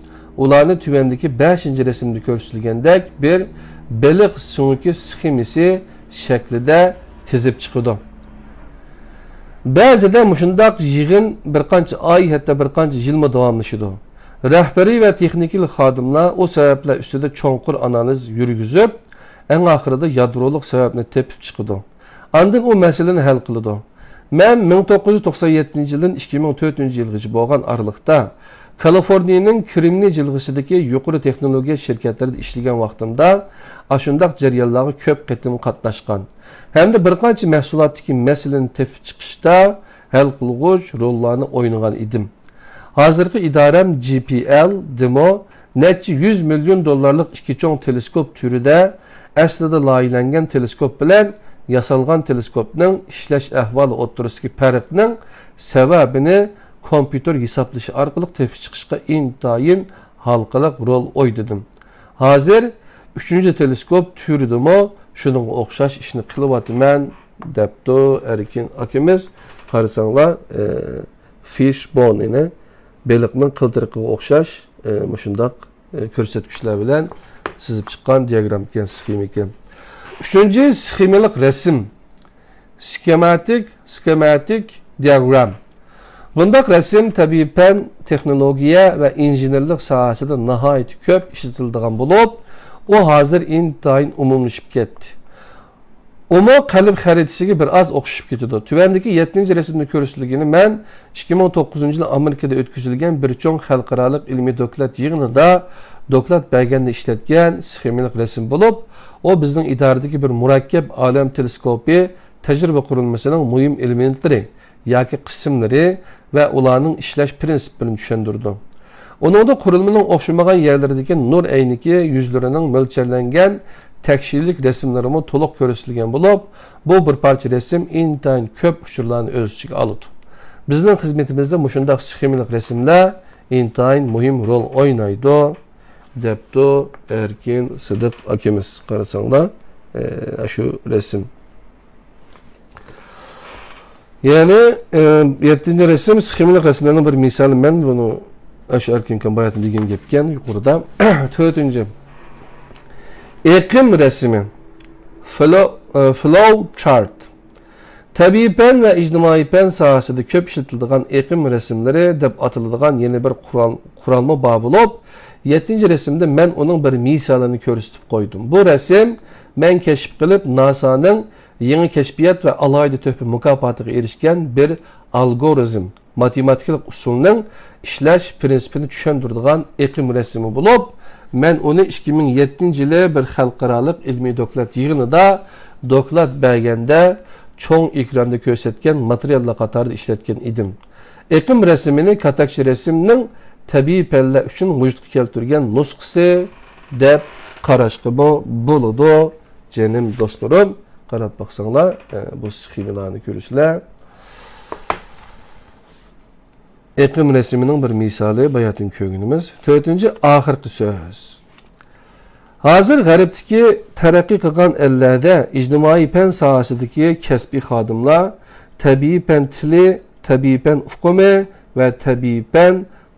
ئۇلارنى تۆۋەندىكى بەشىنچى رەسىمدە كۆرسىتىلگەندەك بىر بېلىق سۆڭىكى سخېمىسى شەكلىدە تىزىپ چىقىدۇ. بەزىدە مۇشۇنداق يىغىن بىر قانچە ئاي، ھەتتا بىر قانچە يىلمۇ داۋاملىشىدۇ. رەھبىرىي ۋە تېخنىكىلىق خادىملار ئۇ سەۋەبلەر ئۈستىدە چوڭقۇر ئانالىز يۈرگۈزۈپ، ئەڭ ئاخىرىدا يادرولۇق سەۋەبنى تېپىپ چىقىدۇ. ئاندىن ئۇ مەسىلىنى ھەل قىلىدۇ. مەن مىڭ توققۇز يۈز توقسان يەتتىنچى يىلدىن ئىككى مىڭ تۆتىنچى يىلغىچە بولغان ئارىلىقتا كالىفورنىيىنىڭ كرېمنىي جىلغىسىدىكى يۇقىرى تېخنولوگىيە شىركەتلىرىدە ئىشلىگەن ۋاقتىمدا ئاشۇنداق جەريانلارغا كۆپ قېتىم قاتناشقان ھەمدە بىر قانچە مەھسۇلاتتىكى مەسىلىنى تېپىپ چىقىشتا ھەل قىلغۇچ روللارنى ئوينىغان ئىدىم. ھازىرقى ئىدارەم جى پى ئېل دىمۇ نەچچە يۈز مىليون دوللارلىق ئىككى چوڭ تېلېسكوپ تۈرىدە ئەسلىدە لايىھەلەنگەن تېلېسكوپ بىلەن ياسالغان تېلېسكوپنىڭ ئىشلەش ئەھۋالى ئوتتۇرىسىدىكى پەرقنىڭ سەۋەبىنى كومپيۇتېر ھېسابلىشى ئارقىلىق تېپىپ چىقىشقا ئىنتايىن ھالقىلىق رول ئوينىدىم. ھازىر ئۈچىنچى تېلېسكوپ تۈرىدىمۇ شۇنىڭغا ئوخشاش ئىشنى قىلىۋاتىمەن، دەپتۇ ئەركىن ئاكىمىز. قارىساڭلار، ئە، فىش بون، يەنى بېلىقنىڭ قىلتىرىقىغا ئوخشاش، ئە، مۇشۇنداق، ئە، كۆرسەتكۈچلەر بىلەن سىزىپ چىققان دىياگراممىكەن، سخېمىكەن. ئۈچىنچى، سخېمىلىق رەسىم. سكېماتىك، سكېماتىك دىياگرام. بۇنداق رەسىم تەبىئىي پەن، تېخنولوگىيە ۋە ئىنژېنېرلىق ساھەسىدە ناھايىتى كۆپ ئىشلىتىلىدىغان بولۇپ، ئۇ ھازىر ئىنتايىن ئومۇملىشىپ كەتتى. ئۇمۇ قەلب خەرىتىسىگە بىر ئاز ئوخشىشىپ كېتىدۇ. تۆۋەندىكى يەتتىنچى رەسىمدە كۆرسىتىلگىنى مەن ئىككى مىڭ توققۇزىنچى يىلى ئامېرىكىدا ئۆتكۈزۈلگەن بىر چوڭ خەلقئارالىق ئىلمىي دوكلات يىغىنىدا دوكلات بەرگەندە ئىشلەتكەن سخېمىلىق رەسىم بولۇپ، ئۇ بىزنىڭ ئىدارىدىكى بىر مۇرەككەپ ئالەم تېلېسكوپى تەجرىبە قۇرۇلمىسىنىڭ مۇھىم ئېلېمېنتلىرى ياكى قىسىملىرى ۋە ئۇلارنىڭ ئىشلەش پىرىنسىپلىرىنى چۈشەندۈرىدۇ. ئۇنىڭدا قۇرۇلمىنىڭ ئوخشىمىغان يەرلىرىدىكى نۇر ئەينىكى يۈزلىرىنىڭ مۆلچەرلەنگەن تەكشىلىك رەسىملىرىمۇ تولۇق كۆرسىتىلگەن بولۇپ، بۇ بىر پارچە رەسىم ئىنتايىن كۆپ ئۇچۇرلارنى ئۆز ئىچىگە ئالىدۇ. بىزنىڭ خىزمىتىمىزدە مۇشۇنداق سخېمىلىق رەسىملەر ئىنتايىن مۇھىم رول ئوينايدۇ، دەپتۇ ئەركىن سىدىق ئاكىمىز. قارىساڭلار، ئە، شۇ رەسىم. يەنى، ئە، يەتتىنچى رەسىم سخېمىلىق رەسىملەرنىڭ بىر مىسالى. مەن بۇنى ئاشۇ ئەركىن كان باياتىن دېگەن گەپكەن يۇقىرىدا. تۆتىنچى، ئېقىم رەسىمى. فلو-، ئە، فلو چارت. تەبىئىي پەن ۋە ئىجتىمائىي پەن ساھەسىدە كۆپ ئىشلىتىلىدىغان ئېقىم رەسىملىرى دەپ ئاتىلىدىغان يەنە بىر قورال-، قورالمۇ بار بولۇپ، يەتتىنچى رەسىمدە مەن ئۇنىڭ بىر مىسالىنى كۆرسىتىپ قويدۇم. بۇ رەسىم مەن كەشىپ قىلىپ، ناسانىڭ يېڭى كەشپىيات ۋە ئالاھىدە تۆھپە مۇكاپاتىغا ئېرىشكەن بىر ئالگورىزم، ماتېماتىكىلىق ئۇسۇلنىڭ ئىشلەش پىرىنسىپىنى چۈشەندۈرىدىغان ئېقىم رەسىمى بولۇپ، مەن ئۇنى ئىككى مىڭ يەتتىنچى يىلى بىر خەلقئارالىق ئىلمىي دوكلات يىغىنىدا دوكلات بەرگەندە چوڭ ئېكراندا كۆرسەتكەن ماتېرىياللار قاتارىدا ئىشلەتكەن ئىدىم. ئېقىم رەسىمىنى كاتاكچە رەسىمنىڭ تەبىئىي پەنلەر ئۈچۈن ۋۇجۇدقا كەلتۈرگەن نۇسخىسى دەپ قاراشقىمۇ بولىدۇ، جېنىم دوستلىرىم. قاراپ باقساڭلار، ئە، بۇ سخېمىلارنى كۆرىسىلەر. ئېقىم رەسىمىنىڭ بىر مىسالى، باياتىن كۆرگىنىمىز. تۆتىنچى، ئاخىرقى سۆز. ھازىر غەربتىكى تەرەققىي قىلغان ئەللەردە ئىجتىمائىي پەن ساھەسىدىكى كەسپىي خادىملار تەبىئىي پەن تىلى، تەبىئىي پەن ئۇقۇمى ۋە تەبىئىي پەن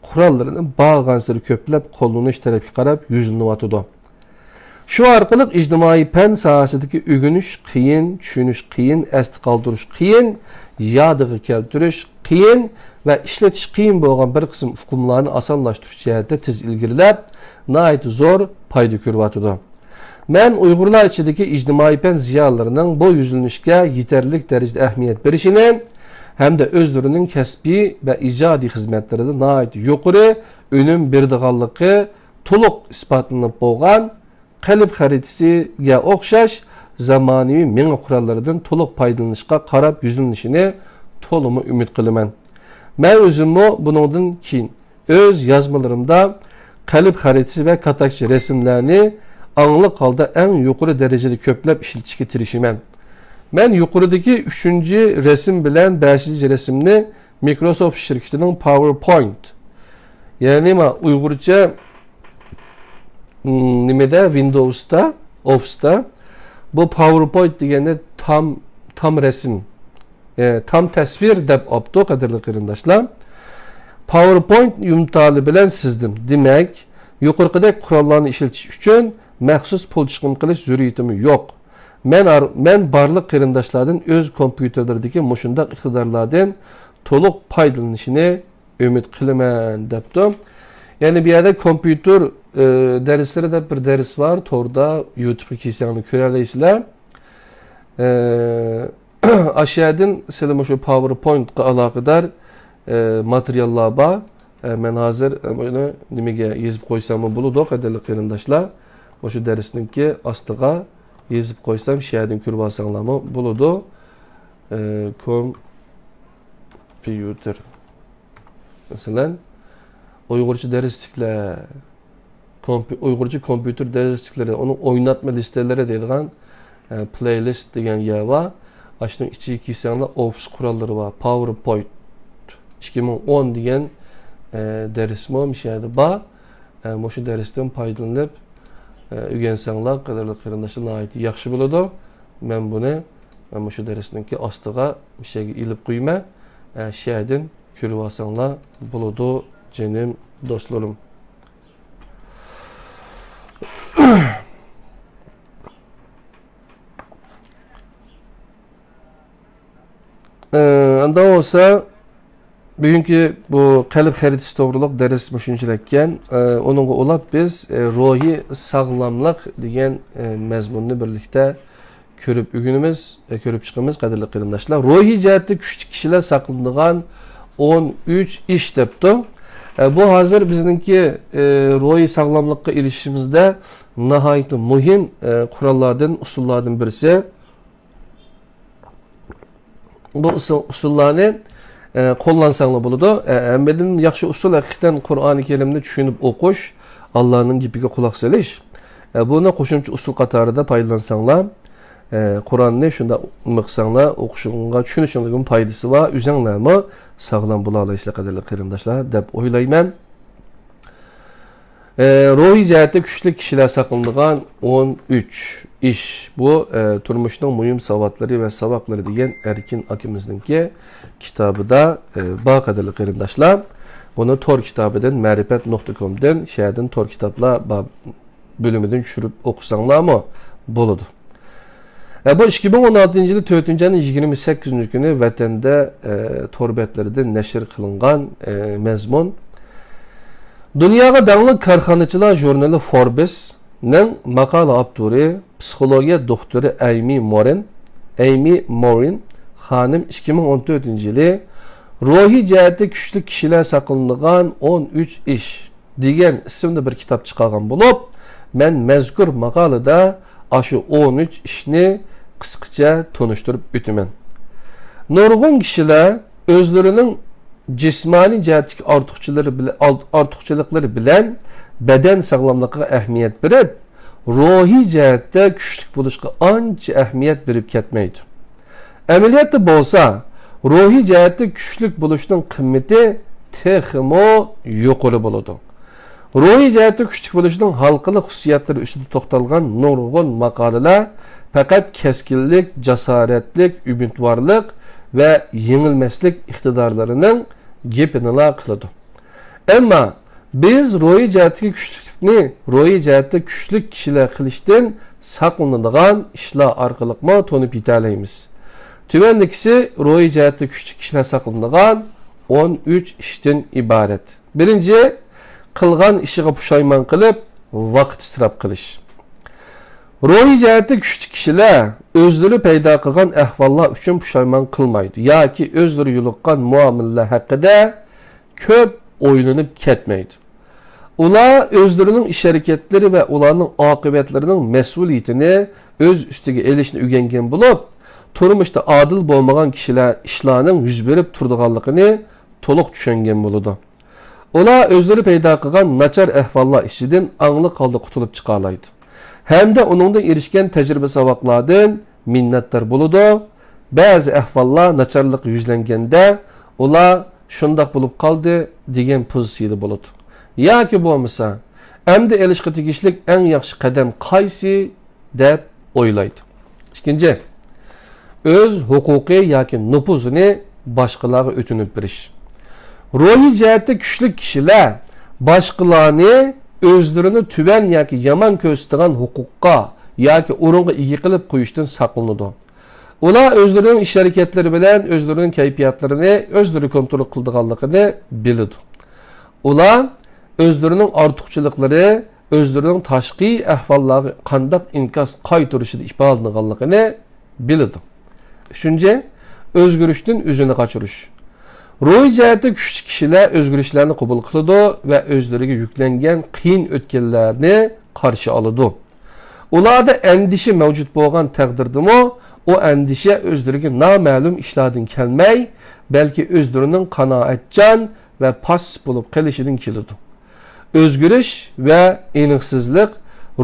قوراللىرىنى بارغانسېرى كۆپلەپ قوللىنىش تەرەپكە قاراپ يۈزلىنىۋاتىدۇ. شۇ ئارقىلىق ئىجتىمائىي پەن ساھەسىدىكى ئۆگىنىش قىيىن، چۈشىنىش قىيىن، ئەستە قالدۇرۇش قىيىن، يادىغا كەلتۈرۈش قىيىن ۋە ئىشلىتىش قىيىن بولغان بىر قىسىم ئۇقۇملارنى ئاسانلاشتۇرۇش جەھەتتە تېز ئىلگىرىلەپ، ناھايىتى زور پايدا كۆرۈۋاتىدۇ. مەن ئۇيغۇرلار ئىچىدىكى ئىجتىمائىي پەن زىيالىيلىرىنىڭ بۇ يۈزلىنىشكە يېتەرلىك دەرىجىدە ئەھمىيەت بېرىشىنى ھەمدە ئۆزلىرىنىڭ كەسپىي ۋە ئىجادىي خىزمەتلىرىدە ناھايىتى يۇقىرى ئۈنۈم بېرىدىغانلىقى تولۇق ئىسپاتلىنىپ بولغان قەلب خەرىتىسىگە ئوخشاش زامانىۋى مېڭە قوراللىرىدىن تولۇق پايدىلىنىشقا قاراپ يۈزلىنىشىنى تولىمۇ ئۈمىد قىلىمەن. مەن ئۆزۈممۇ بۇنىڭدىن كېيىن ئۆز يازمىلىرىمدا قەلب خەرىتىسى ۋە كاتاكچە رەسىملەرنى ئاڭلىق ھالدا ئەڭ يۇقىرى دەرىجىدە كۆپلەپ ئىشلىتىشكە تىرىشىمەن. مەن يۇقىرىدىكى ئۈچىنچى رەسىم بىلەن بەشىنچى رەسىمنى مىكروسوفت شىركىتىنىڭ پاۋېرپوينت، يەنى ما ئۇيغۇرچە، م، نېمىدە، ۋىندوۋستا، ئوفىستا بۇ پاۋېرپوينت دېگەننى تام، تام رەسىم، ئە، تام تەسۋىر دەپ ئاپتۇ، قەدىرلىك قېرىنداشلار. پاۋېرپوينت يۇمتالى بىلەن سىزدىم. دېمەك، يۇقىرىقىدەك قوراللارنى ئىشلىتىش ئۈچۈن مەخسۇس پۇل چىقىم قىلىش زۆرۈرىيىتىمۇ يوق. مەن ئار-، مەن بارلىق قېرىنداشلاردىن ئۆز كومپيۇتېرلىرىدىكى مۇشۇنداق ئىقتىدارلاردىن تولۇق پايدىلىنىشىنى ئۈمىد قىلىمەن، دەپتۇ. يەنى بۇ يەردە كومپيۇتېر، ئى، دەرسلىرى دەپ بىر دەرس بار، توردا، يۇتۇبقا كىرسەڭلار كۆرەلەيسىلەر. ئى، ئاشۇ يەردىن سىلى مۇشۇ پاۋېرپوينتقا ئالاقىدار، ئى، ماتېرىياللار بار. ئى، مەن ھازىر، ئى، بۇنى نېمىگە يېزىپ قويساممۇ بولىدۇ، قەدىرلىك قېرىنداشلار. مۇشۇ دەرسنىڭكى ئاستىغا يېزىپ قويسام، شۇ يەردىن كۆرۈۋالساڭلارمۇ بولىدۇ. ئى، كومپيۇتېر. مەسىلەن، ئۇيغۇرچە دەرسلىكلەر، كومپي-، ئۇيغۇرچە كومپيۇتېر دەرسلىكلىرى، ئۇنىڭ ئويناتما لىستىلىرى دەيدىغان، ئە، پلېيلىست دېگەن يەر بار. ئاشۇنىڭ ئىچىگە كىرسەڭلار، ئوفىس قوراللىرى بار، پاۋېرپوينت ئىككى مىڭ ئون دېگەن، ئە، دەرسمۇ مۇشۇ يەردە بار. ئە، مۇشۇ دەرستىن پايدىلىنىپ، ئە، ئۆگەنسەڭلار، قەدىرلىك قېرىنداشلار، ناھايىتى ياخشى بولىدۇ. مەن بۇنى، ئە، مۇشۇ دەرسنىڭكى ئاستىغا مۇشۇ يەرگە ئېلىپ قويىمەن. ئە، شۇ يەردىن كۆرۈۋالساڭلار بولىدۇ، جېنىم دوستلىرىم. ئە، ئانداق بولسا، بۈگۈنكى بۇ قەلب خەرىتىسى توغرۇلۇق دەرس مۇشۇنچىلىككەن. ئە، ئۇنىڭغا ئۇلاپ بىز، ئە، روھىي ساغلاملىق دېگەن، ئە، مەزمۇننى بىرلىكتە كۆرۈپ ئۆگىنىمىز، ئە، كۆرۈپ چىقىمىز، قەدىرلىك قېرىنداشلار. روھىي جەھەتتە كۈچلۈك كىشىلەر ساقلىنىدىغان ئون ئۈچ ئىش دەپتۇ. ئە، بۇ ھازىر بىزنىڭكى، ئە، روھىي ساغلاملىققا ئېرىشىشىمىزدە ناھايىتى مۇھىم، ئە، قوراللاردىن، ئۇسۇللاردىن بىرسى. بۇ ئۇسۇ-، ئۇسۇللارنى، ئە، قوللانساڭلار بولىدۇ. ئە، ھەممىدىن ياخشى ئۇسۇل ھەقىقەتەن قۇرئانى كەرىمنى چۈشىنىپ ئوقۇش، ئاللانىڭ گېپىگە قۇلاق سېلىش. ئە، بۇنى قوشۇمچە ئۇسۇل قاتارىدا پايدىلانساڭلار، ئە، قۇرئاننى شۇنداق ئوقۇساڭلار، ئوقۇشۇڭغا، چۈشىنىشىڭلارغىمۇ پايدىسى بار، ئۆزۈڭلارمۇ ساغلام بولالايسىلەر، قەدىرلىك قېرىنداشلار، دەپ ئويلايمەن. ئە، روھىي جەھەتتە كۈچلۈك كىشىلەر ساقلىنىدىغان ئون ئۈچ ئىش. بۇ، ئە، تۇرمۇشنىڭ مۇھىم ساۋاتلىرى ۋە ساۋاقلىرى دېگەن ئەركىن ئاكىمىزنىڭكى كىتابىدا، ئە، بار، قەدىرلىك قېرىنداشلار. بۇنى تور كىتابىدىن، مەرىپەت نۇقتا كومدىن، شەھەردىن تور كىتابلار بار بۆلۈمىدىن چۈشۈرۈپ ئوقۇساڭلارمۇ بولىدۇ. ئە، بۇ ئىككى مىڭ ئون ئالتىنچى يىلى تۆتىنچى ئاينىڭ يىگىرمە سەككىزىنچى كۈنى ۋەتەندە، ئە، تور بەتلىرىدە نەشر قىلىنغان، ئە، مەزمۇن. دۇنياغا داڭلىق كارخانىچىلار ژۇرنىلى فوربسنىڭ ماقالە ئاپتورى، پسىخولوگىيە دوختۇرى ئەيمى مورىن، ئەيمى مورىن خانىم ئىككى مىڭ ئون تۆتىنچى يىلى روھىي جەھەتتە كۈچلۈك كىشىلەر ساقلىنىدىغان ئون ئۈچ ئىش دېگەن ئىسىمدا بىر كىتاب چىقارغان بولۇپ، مەن مەزكۇر ماقالىدە ئاشۇ ئون ئۈچ ئىشنى قىسقىچە تونۇشتۇرۇپ ئۆتىمەن. نۇرغۇن كىشىلەر ئۆزلىرىنىڭ جىسمانىي جەھەتتىكى ئارتۇقچىلىرى بىلەن، ئارتۇقچىلىقلىرى بىلەن بەدەن ساغلاملىقىغا ئەھمىيەت بېرىپ، روھىي جەھەتتە كۈچلۈك بولۇشقا ئانچە ئەھمىيەت بېرىپ كەتمەيدۇ. ئەمەلىيەتتە بولسا، روھىي جەھەتتە كۈچلۈك بولۇشنىڭ قىممىتى تېخىمۇ يۇقىرى بولىدۇ. روھىي جەھەتتە كۈچلۈك بولۇشنىڭ ھالقىلىق خۇسۇسىيەتلىرى ئۈستىدە توختالغان نۇرغۇن ماقالىلەر پەقەت كەسكىنلىك، جاسارەتلىك، ئۈمىدۋارلىق ۋە يېڭىلمەسلىك ئىقتىدارلىرىنىڭ گېپىنىلا قىلىدۇ. ئەمما بىز روھىي جەھەتتىكى كۈچلۈكلۈكنى روھىي جەھەتتە كۈچلۈك كىشىلەر قىلىشتىن ساقلىنىدىغان ئىشلار ئارقىلىقمۇ تونۇپ يېتەلەيمىز. تۆۋەندىكىسى روھىي جەھەتتە كۈچلۈك كىشىلەر ساقلىنىدىغان ئون ئۈچ ئىشتىن ئىبارەت. بىرىنچى، قىلغان ئىشىغا پۇشايمان قىلىپ، ۋاقىت ئىسراپ قىلىش. روھىي جەھەتتە كۈچلۈك كىشىلەر ئۆزلىرى پەيدا قىلغان ئەھۋاللار ئۈچۈن پۇشايمان قىلمايدۇ ياكى ئۆزلىرى يولۇققان مۇئامىلىلەر ھەققىدە كۆپ ئويلىنىپ كەتمەيدۇ. ئۇلار ئۆزلىرىنىڭ ئىش-ھەرىكەتلىرى ۋە ئۇلارنىڭ ئاقىۋەتلىرىنىڭ مەسئۇلىيىتىنى ئۆز ئۈستىگە ئېلىشنى ئۆگەنگەن بولۇپ، تۇرمۇشتا ئادىل بولمىغان كىشىلەر، ئىشلارنىڭ يۈز بېرىپ تۇرىدىغانلىقىنى تولۇق چۈشەنگەن بولىدۇ. ئۇلار ئۆزلىرى پەيدا قىلغان ناچار ئەھۋاللار ئىچىدىن ئاڭلىق ھالدا قۇتۇلۇپ چىقالايدۇ. ھەمدە ئۇنىڭدىن ئېرىشكەن تەجرىبە ساۋاقلاردىن مىننەتدار بولىدۇ. بەزى ئەھۋاللار ناچارلىققا يۈزلەنگەندە، ئۇلار شۇنداق بولۇپ قالدى دېگەن پوزىتسىيىدە بولىدۇ. ياكى بولمىسا، ئەمدى ئېلىشقا تېگىشلىك ئەڭ ياخشى قەدەم قايسى؟ دەپ ئويلايدۇ. ئىككىنچى، ئۆز ھوقۇقى ياكى نوپۇزىنى باشقىلارغا ئۆتۈنۈپ بېرىش. روھىي جەھەتتە كۈچلۈك كىشىلەر باشقىلارنى ئۆزلىرىنى تۆۋەن ياكى يامان كۆرسىتىدىغان ھوقۇققا ياكى ئورۇنغا ئىگە قىلىپ قويۇشتىن ساقلىنىدۇ. ئۇلار ئۆزلىرىنىڭ ئىش-ھەرىكەتلىرى بىلەن ئۆزلىرىنىڭ كەيپىياتلىرىنى ئۆزلىرى كونترول قىلىدىغانلىقىنى بىلىدۇ. ئۇلار ئۆزلىرىنىڭ ئارتۇقچىلىقلىرى، ئۆزلىرىنىڭ تاشقى ئەھۋاللارغا قانداق ئىنكاس قايتۇرۇشىدا ئىپادىلىنىدىغانلىقىنى بىلىدۇ. ئۈچىنچى، ئۆزگىرىشتىن ئۆزىنى قاچۇرۇش. روھىي جەھەتتە كۈچلۈك كىشىلەر ئۆزگىرىشلەرنى قوبۇل قىلىدۇ ۋە ئۆزلىرىگە يۈكلەنگەن قىيىن ئۆتكەللەرنى قارشى ئالىدۇ. ئۇلاردا ئەندىشە مەۋجۇت بولغان تەقدىردىمۇ، ئۇ ئەندىشە ئۆزلىرىگە نامەلۇم ئىشلاردىن كەلمەي، بەلكى ئۆزلىرىنىڭ قانائەتچان ۋە پاسسىپ بولۇپ قېلىشىدىن كېلىدۇ. ئۆزگىرىش ۋە ئېنىقسىزلىق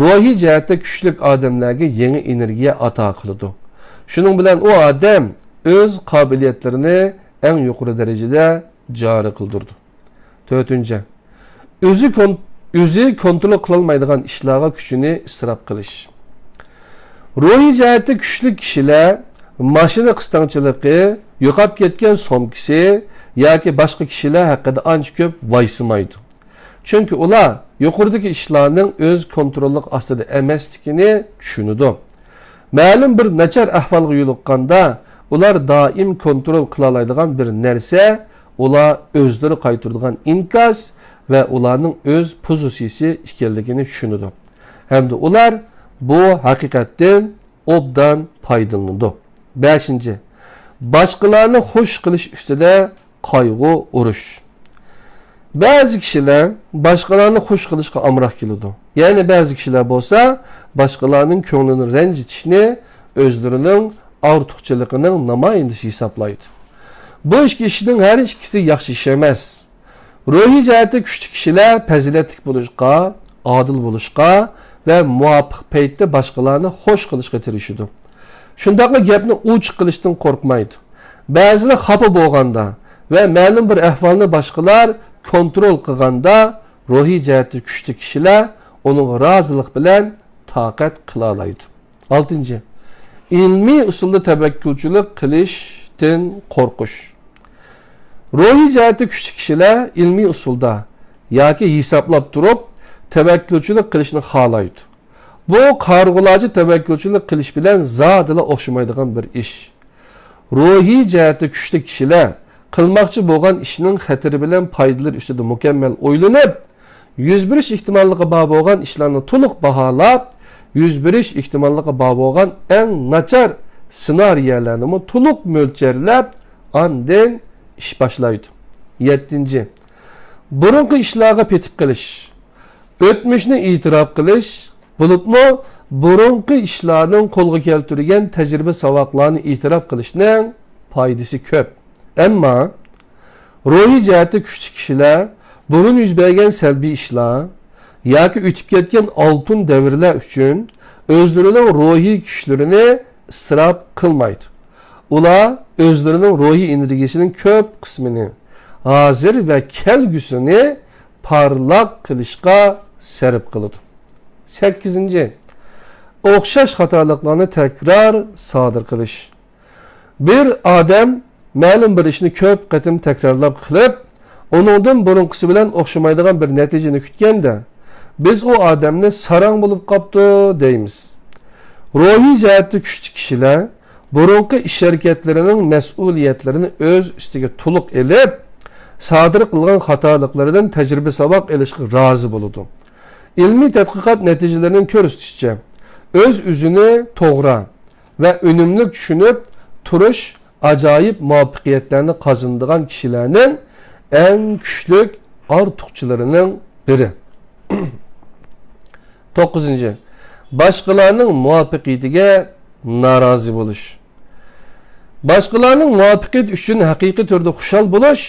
روھىي جەھەتتە كۈچلۈك ئادەملەرگە يېڭى ئېنېرگىيە ئاتا قىلىدۇ. شۇنىڭ بىلەن ئۇ ئادەم ئۆز قابىلىيەتلىرىنى ئەڭ يۇقىرى دەرىجىدە جارى قىلدۇرىدۇ. تۆتىنچى، ئۆزى كون-، ئۆزى كونترول قىلالمايدىغان ئىشلارغا كۈچىنى ئىسراپ قىلىش. روھىي جەھەتتە كۈچلۈك كىشىلەر ماشىنا قىستاڭچىلىقى، يوقاپ كەتكەن سومكىسى ياكى باشقا كىشىلەر ھەققىدە ئانچە كۆپ ۋايسىمايدۇ. چۈنكى ئۇلار يۇقىرىدىكى ئىشلارنىڭ ئۆز كونتروللۇق ئاستىدا ئەمەسلىكىنى چۈشىنىدۇ. مەلۇم بىر ناچار ئەھۋالغا يولۇققاندا، ئۇلار دائىم كونترول قىلالايدىغان بىر نەرسە، ئۇلار ئۆزلىرى قايتۇرىدىغان ئىنكاس ۋە ئۇلارنىڭ ئۆز پوزىتسىيىسى ئىكەنلىكىنى چۈشىنىدۇ. ھەمدە ئۇلار بۇ ھەقىقەتتىن ئوبدان پايدىلىنىدۇ. بەشىنچى، باشقىلارنى خۇش قىلىش ئۈستىدە قايغۇ ئۇرۇش. بەزى كىشىلەر باشقىلارنى خۇش قىلىشقا ئامراق كېلىدۇ. يەنە بەزى كىشىلەر بولسا باشقىلارنىڭ كۆڭلىنى رەنجىتىشنى ئۆزلىرىنىڭ ئارتۇقچىلىقىنىڭ نامايەندىسى ھېسابلايدۇ. بۇ ئىككى ئىشنىڭ ھەر ئىككىسى ياخشى ئىش ئەمەس. روھىي جەھەتتە كۈچلۈك كىشىلەر پەزىلەتلىك بولۇشقا، ئادىل بولۇشقا ۋە مۇۋاپىق پەيتتە باشقىلارنى خوش قىلىشقا تىرىشىدۇ. شۇنداقلا گەپنى ئوچۇق قىلىشتىن قورقمايدۇ. بەزىلەر خاپا بولغاندا ۋە مەلۇم بىر ئەھۋالنى باشقىلار كونترول قىلغاندا، روھىي جەھەتتە كۈچلۈك كىشىلەر ئۇنىڭغا رازىلىق بىلەن تاقەت قىلالايدۇ. ئالتىنچى، ئىلمىي ئۇسۇلدا تەۋەككۈلچىلىك قىلىشتىن قورقۇش. روھىي جەھەتتە كۈچلۈك كىشىلەر ئىلمىي ئۇسۇلدا ياكى ھېسابلاپ تۇرۇپ تەۋەككۈلچىلىك قىلىشنى خالايدۇ. بۇ قارىغۇلارچە تەۋەككۈلچىلىك قىلىش بىلەن زادىلا ئوخشىمايدىغان بىر ئىش. روھىي جەھەتتە كۈچلۈك كىشىلەر قىلماقچى بولغان ئىشنىڭ خەتىرى بىلەن پايدىلىرى ئۈستىدە مۇكەممەل ئويلىنىپ، يۈز بېرىش ئېھتىماللىقى بار بولغان ئىشلارنى تولۇق باھالاپ، يۈز بېرىش ئېھتىماللىقى بار بولغان ئەڭ ناچار سېنارىيەلەرنىمۇ تولۇق مۆلچەرلەپ، ئاندىن ئىش باشلايدۇ. يەتتىنچى، بۇرۇنقى ئىشلارغا پېتىپ قېلىش. ئۆتمۈشنى ئېتىراپ قىلىش، بولۇپمۇ بۇرۇنقى ئىشلارنىڭ قولغا كەلتۈرگەن تەجرىبە ساۋاقلارنى ئېتىراپ قىلىشنىڭ پايدىسى كۆپ. ئەمما روھىي جەھەتتە كۈچلۈك كىشىلەر بۇرۇن يۈز بەرگەن سەلبىي ئىشلار ياكى ئۆتۈپ كەتكەن ئالتۇن دەۋرلەر ئۈچۈن ئۆزلىرىنىڭ روھىي كۈچلىرىنى ئىسراپ قىلمايدۇ. ئۇلار ئۆزلىرىنىڭ روھىي ئېنېرگىيىسىنىڭ كۆپ قىسمىنى ھازىر ۋە كەلگۈسىنى پارلاق قىلىشقا سەرپ قىلىدۇ. سەككىزىنچى، ئوخشاش خاتالىقلارنى تەكرار سادىر قىلىش. بىر ئادەم مەلۇم بىر ئىشنى كۆپ قېتىم تەكرارلاپ قىلىپ، ئۇنىڭدىن بۇرۇنقىسى بىلەن ئوخشىمايدىغان بىر نەتىجىنى كۈتكەندە، بىز ئۇ ئادەمنى ساراڭ بولۇپ قاپتۇ دەيمىز. روھىي جەھەتتە كۈچلۈك كىشىلەر بۇرۇنقى ئىش-ھەرىكەتلىرىنىڭ مەسئۇلىيەتلىرىنى ئۆز ئۈستىگە تولۇق ئېلىپ، سادىر قىلغان خاتالىقلىرىدىن تەجرىبە-ساۋاق ئېلىشقا رازى بولىدۇ. ئىلمىي تەتقىقات نەتىجىلىرىنىڭ كۆرسىتىشىچە، ئۆز-ئۆزىنى توغرا ۋە ئۈنۈملۈك چۈشىنىپ تۇرۇش ئاجايىپ مۇۋەپپەقىيەتلەرنى قازىنىدىغان كىشىلەرنىڭ ئەڭ كۈچلۈك ئارتۇقچىلىرىنىڭ بىرى. توققۇزىنچى، باشقىلارنىڭ مۇۋەپپەقىيىتىگە نارازى بولۇش. باشقىلارنىڭ مۇۋەپپەقىيىتى ئۈچۈن ھەقىقىي تۈردە خۇشال بولۇش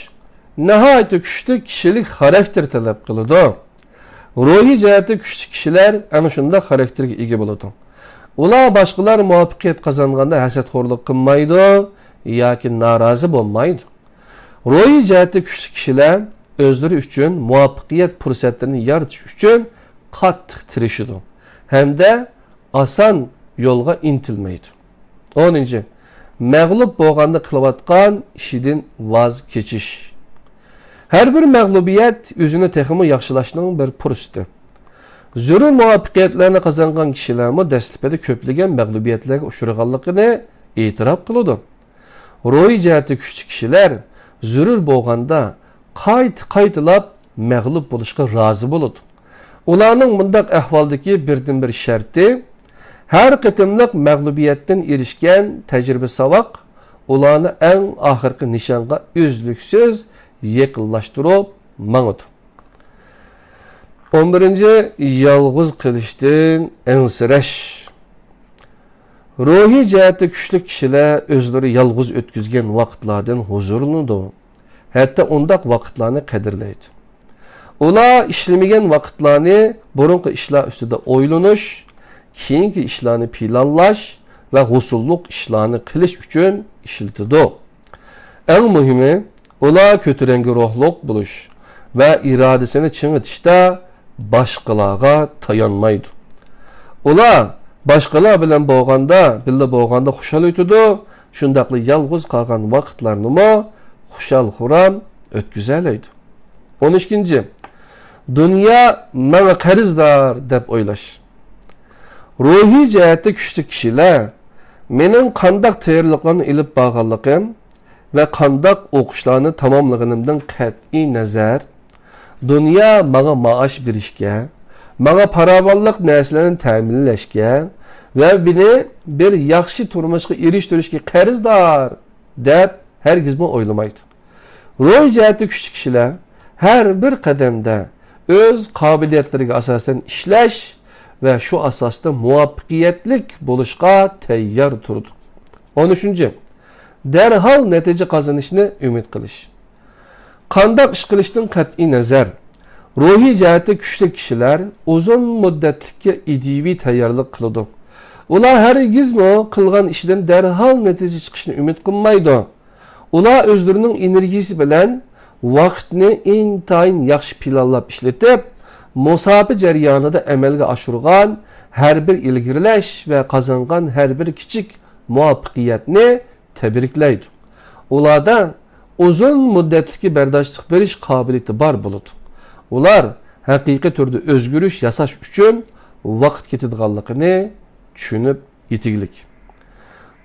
ناھايىتى كۈچلۈك كىشىلىك خاراكتېر تەلەپ قىلىدۇ. روھىي جەھەتتە كۈچلۈك كىشىلەر ئەنە شۇنداق خاراكتېرگە ئىگە بولىدۇ. ئۇلار باشقىلار مۇۋەپپەقىيەت قازانغاندا ھەسەتخورلۇق قىلمايدۇ ياكى نارازى بولمايدۇ. روھىي جەھەتتە كۈچلۈك كىشىلەر ئۆزلىرى ئۈچۈن مۇۋەپپەقىيەت پۇرسەتلىرىنى يارىتىش ئۈچۈن قاتتىق تىرىشىدۇ ھەمدە ئاسان يولغا ئىنتىلمەيدۇ. ئونىنچى، مەغلۇپ بولغاندا قىلىۋاتقان ئىشىدىن ۋاز كېچىش. ھەر بىر مەغلۇبىيەت ئۆزىنى تېخىمۇ ياخشىلاشنىڭ بىر پۇرسىتى. زۆرۈر مۇۋەپپەقىيەتلەرنى قازانغان كىشىلەرمۇ دەسلىپىدە كۆپلىگەن مەغلۇبىيەتلەرگە ئۇچرىغانلىقىنى ئېتىراپ قىلىدۇ. روھىي جەھەتتە كۈچلۈك كىشىلەر زۆرۈر بولغاندا قايتا-قايتىلاپ مەغلۇپ بولۇشقا رازى بولىدۇ. ئۇلارنىڭ مۇنداق ئەھۋالدىكى بىردىنبىر شەرتى، ھەر قېتىملىق مەغلۇبىيەتتىن ئېرىشكەن تەجرىبە-ساۋاق ئۇلارنى ئەڭ ئاخىرقى نىشانغا ئۈزلۈكسىز يېقىنلاشتۇرۇپ ماڭىدۇ. ئون بىرىنچى، يالغۇز قېلىشتىن ئەنسىرەش. روھىي جەھەتتە كۈچلۈك كىشىلەر ئۆزلىرى يالغۇز ئۆتكۈزگەن ۋاقىتلاردىن ھۇزۇرلىنىدۇ. ھەتتا ئۇنداق ۋاقىتلارنى قەدىرلەيدۇ. ئۇلار ئىشلىمىگەن ۋاقىتلارنى بۇرۇنقى ئىشلار ئۈستىدە ئويلىنىش، كېيىنكى ئىشلارنى پىلانلاش ۋە ھوسۇللۇق ئىشلارنى قىلىش ئۈچۈن ئىشلىتىدۇ. ئەڭ مۇھىمى، ئۇلار كۆتۈرەڭگۈ روھلۇق بولۇش ۋە ئىرادىسىنى چىڭىتىشتا باشقىلارغا تايانمايدۇ. ئۇلار باشقىلار بىلەن بولغاندا، بىللە بولغاندا خۇشال ئۆتىدۇ، شۇنداقلا يالغۇز قالغان ۋاقىتلارنىمۇ خۇشال-خۇرام ئۆتكۈزەلەيدۇ. ئون ئىككىنچى، دۇنيا ماڭا قەرزدار دەپ ئويلاش. روھىي جەھەتتە كۈچلۈك كىشىلەر مېنىڭ قانداق تەييارلىقلارنى ئېلىپ بارغانلىقىم ۋە قانداق ئوقۇشلارنى تاماملىغىنىمدىن قەتئىي نەزەر، دۇنيا ماڭا مائاش بېرىشكە، ماڭا پاراۋانلىق نەرسىلەرنى تەمىنلەشكە ۋە مېنى بىر ياخشى تۇرمۇشقا ئېرىشتۈرۈشكە قەرزدار دەپ ھەرگىزمۇ ئويلىمايدۇ. روھىي جەھەتتە كۈچلۈك كىشىلەر ھەر بىر قەدەمدە ئۆز قابىلىيەتلىرىگە ئاساسەن ئىشلەش ۋە شۇ ئاساستا مۇۋەپپەقىيەتلىك بولۇشقا تەييار تۇرىدۇ. ئون ئۈچىنچى، دەرھال نەتىجە قازىنىشنى ئۈمىد قىلىش. قانداق ئىش قىلىشتىن قەتئىي نەزەر، روھىي جەھەتتە كۈچلۈك كىشىلەر ئۇزۇن مۇددەتلىككە ئىدىيىۋى تەييارلىق قىلىدۇ. ئۇلار ھەرگىزمۇ قىلغان ئىشىدىن دەرھال نەتىجە چىقىشنى ئۈمىد قىلمايدۇ. ئۇلار ئۆزلىرىنىڭ ئېنېرگىيىسى بىلەن ۋاقىتنى ئىنتايىن ياخشى پىلانلاپ ئىشلىتىپ، مۇساپە جەريانىدا ئەمەلگە ئاشۇرغان ھەر بىر ئىلگىرىلەش ۋە قازانغان ھەر بىر كىچىك مۇۋەپپەقىيەتنى تەبرىكلەيدۇ. ئۇلاردا ئۇزۇن مۇددەتلىككە بەرداشلىق بېرىش قابىلىيىتى بار بولىدۇ. ئۇلار ھەقىقىي تۈردە ئۆزگىرىش ياساش ئۈچۈن ۋاقىت كېتىدىغانلىقىنى چۈشىنىپ يېتىگلىك.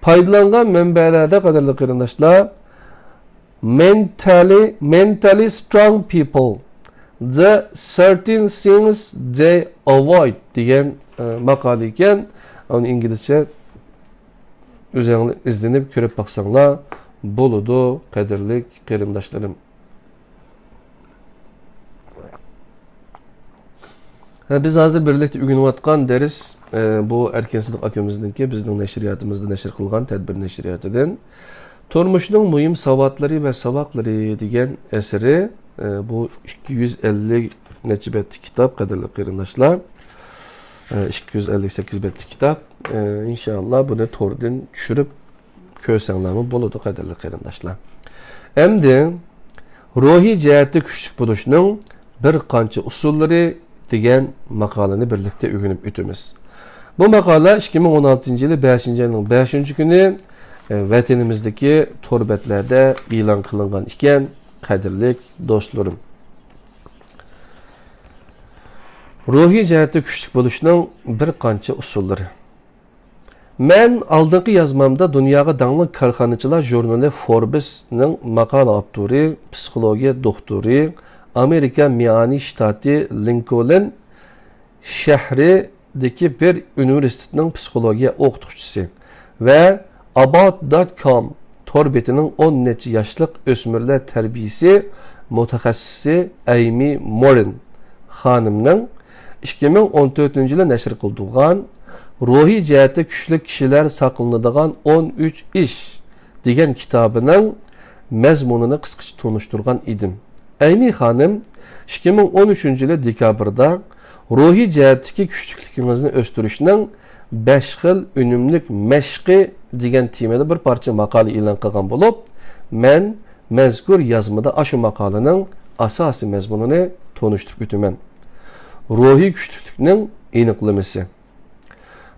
پايدىلانغان مەنبەلەردە، قەدىرلىك قېرىنداشلار، mentally, mentally strong people, the thirteen things they avoid دېگەن، ئە، ماقالە ئىكەن. ئۇنى ئىنگلىزچە ئۆزۈڭلار ئىزدىنىپ كۆرۈپ باقساڭلار بولىدۇ، قەدىرلىك قېرىنداشلىرىم. ھە، بىز ھازىر بىرلىكتە ئۆگىنىۋاتقان دەرس، ئە، بۇ ئەركىن سىدىق ئاكىمىزنىڭكى، بىزنىڭ نەشرىياتىمىزدا نەشر قىلغان تەدبىر نەشرىياتىدىن تۇرمۇشنىڭ مۇھىم ساۋاتلىرى ۋە ساۋاقلىرى دېگەن ئەسىرى. ئە، بۇ ئىككى يۈز ئەللىك نەچچە بەتلىك كىتاب، قەدىرلىك قېرىنداشلار. ئە، ئىككى يۈز ئەللىك سەككىز بەتلىك كىتاب. ئە، ئىنشائاللا، بۇنى توردىن چۈشۈرۈپ كۆرسەڭلارمۇ بولىدۇ، قەدىرلىك قېرىنداشلار. ئەمدى روھىي جەھەتتە كۈچلۈك بولۇشنىڭ بىر قانچە ئۇسۇللىرى دېگەن ماقالىنى بىرلىكتە ئۆگىنىپ ئۆتىمىز. بۇ ماقالە ئىككى مىڭ ئون ئالتىنچى يىلى بەشىنچى ئاينىڭ بەشىنچى كۈنى، ئە، ۋەتىنىمىزدىكى تور بەتلەردە ئېلان قىلىنغان ئىكەن، قەدىرلىك دوستلىرىم. روھىي جەھەتتە كۈچلۈك بولۇشنىڭ بىر قانچە ئۇسۇللىرى. مەن ئالدىنقى يازمامدا دۇنياغا داڭلىق كارخانىچىلار ژۇرنىلى فوربسنىڭ ماقالە ئاپتورى، پسىخولوگىيە دوختۇرى، ئامېرىكا مىئانى شتاتى لىنكولن شەھىرىدىكى بىر ئۇنىۋېرسىتېتنىڭ پسىخولوگىيە ئوقۇتقۇچىسى ۋە about dot com تور بېتىنىڭ ئون نەچچە ياشلىق ئۆسمۈرلەر تەربىيىسى مۇتەخەسسىسى ئەيمى مورىن خانىمنىڭ ئىككى مىڭ ئون تۆتىنچى يىلى نەشر قىلدۇرغان روھىي جەھەتتە كۈچلۈك كىشىلەر ساقلىنىدىغان ئون ئۈچ ئىش دېگەن كىتابىنىڭ مەزمۇنىنى قىسقىچە تونۇشتۇرغان ئىدىم. ئەيمى خانىم ئىككى مىڭ ئون ئۈچىنچى يىلى دېكابىردا روھىي جەھەتتىكى كۈچلۈكلۈكىڭىزنى ئۆستۈرۈشنىڭ بەش خىل ئۈنۈملۈك مەشقى دېگەن تېمىدا بىر پارچە ماقالە ئېلان قىلغان بولۇپ، مەن مەزكۇر يازمىدا ئاشۇ ماقالىنىڭ ئاساسىي مەزمۇنىنى تونۇشتۇرۇپ ئۆتىمەن. روھىي كۈچلۈكلۈكنىڭ ئېنىقلىمىسى.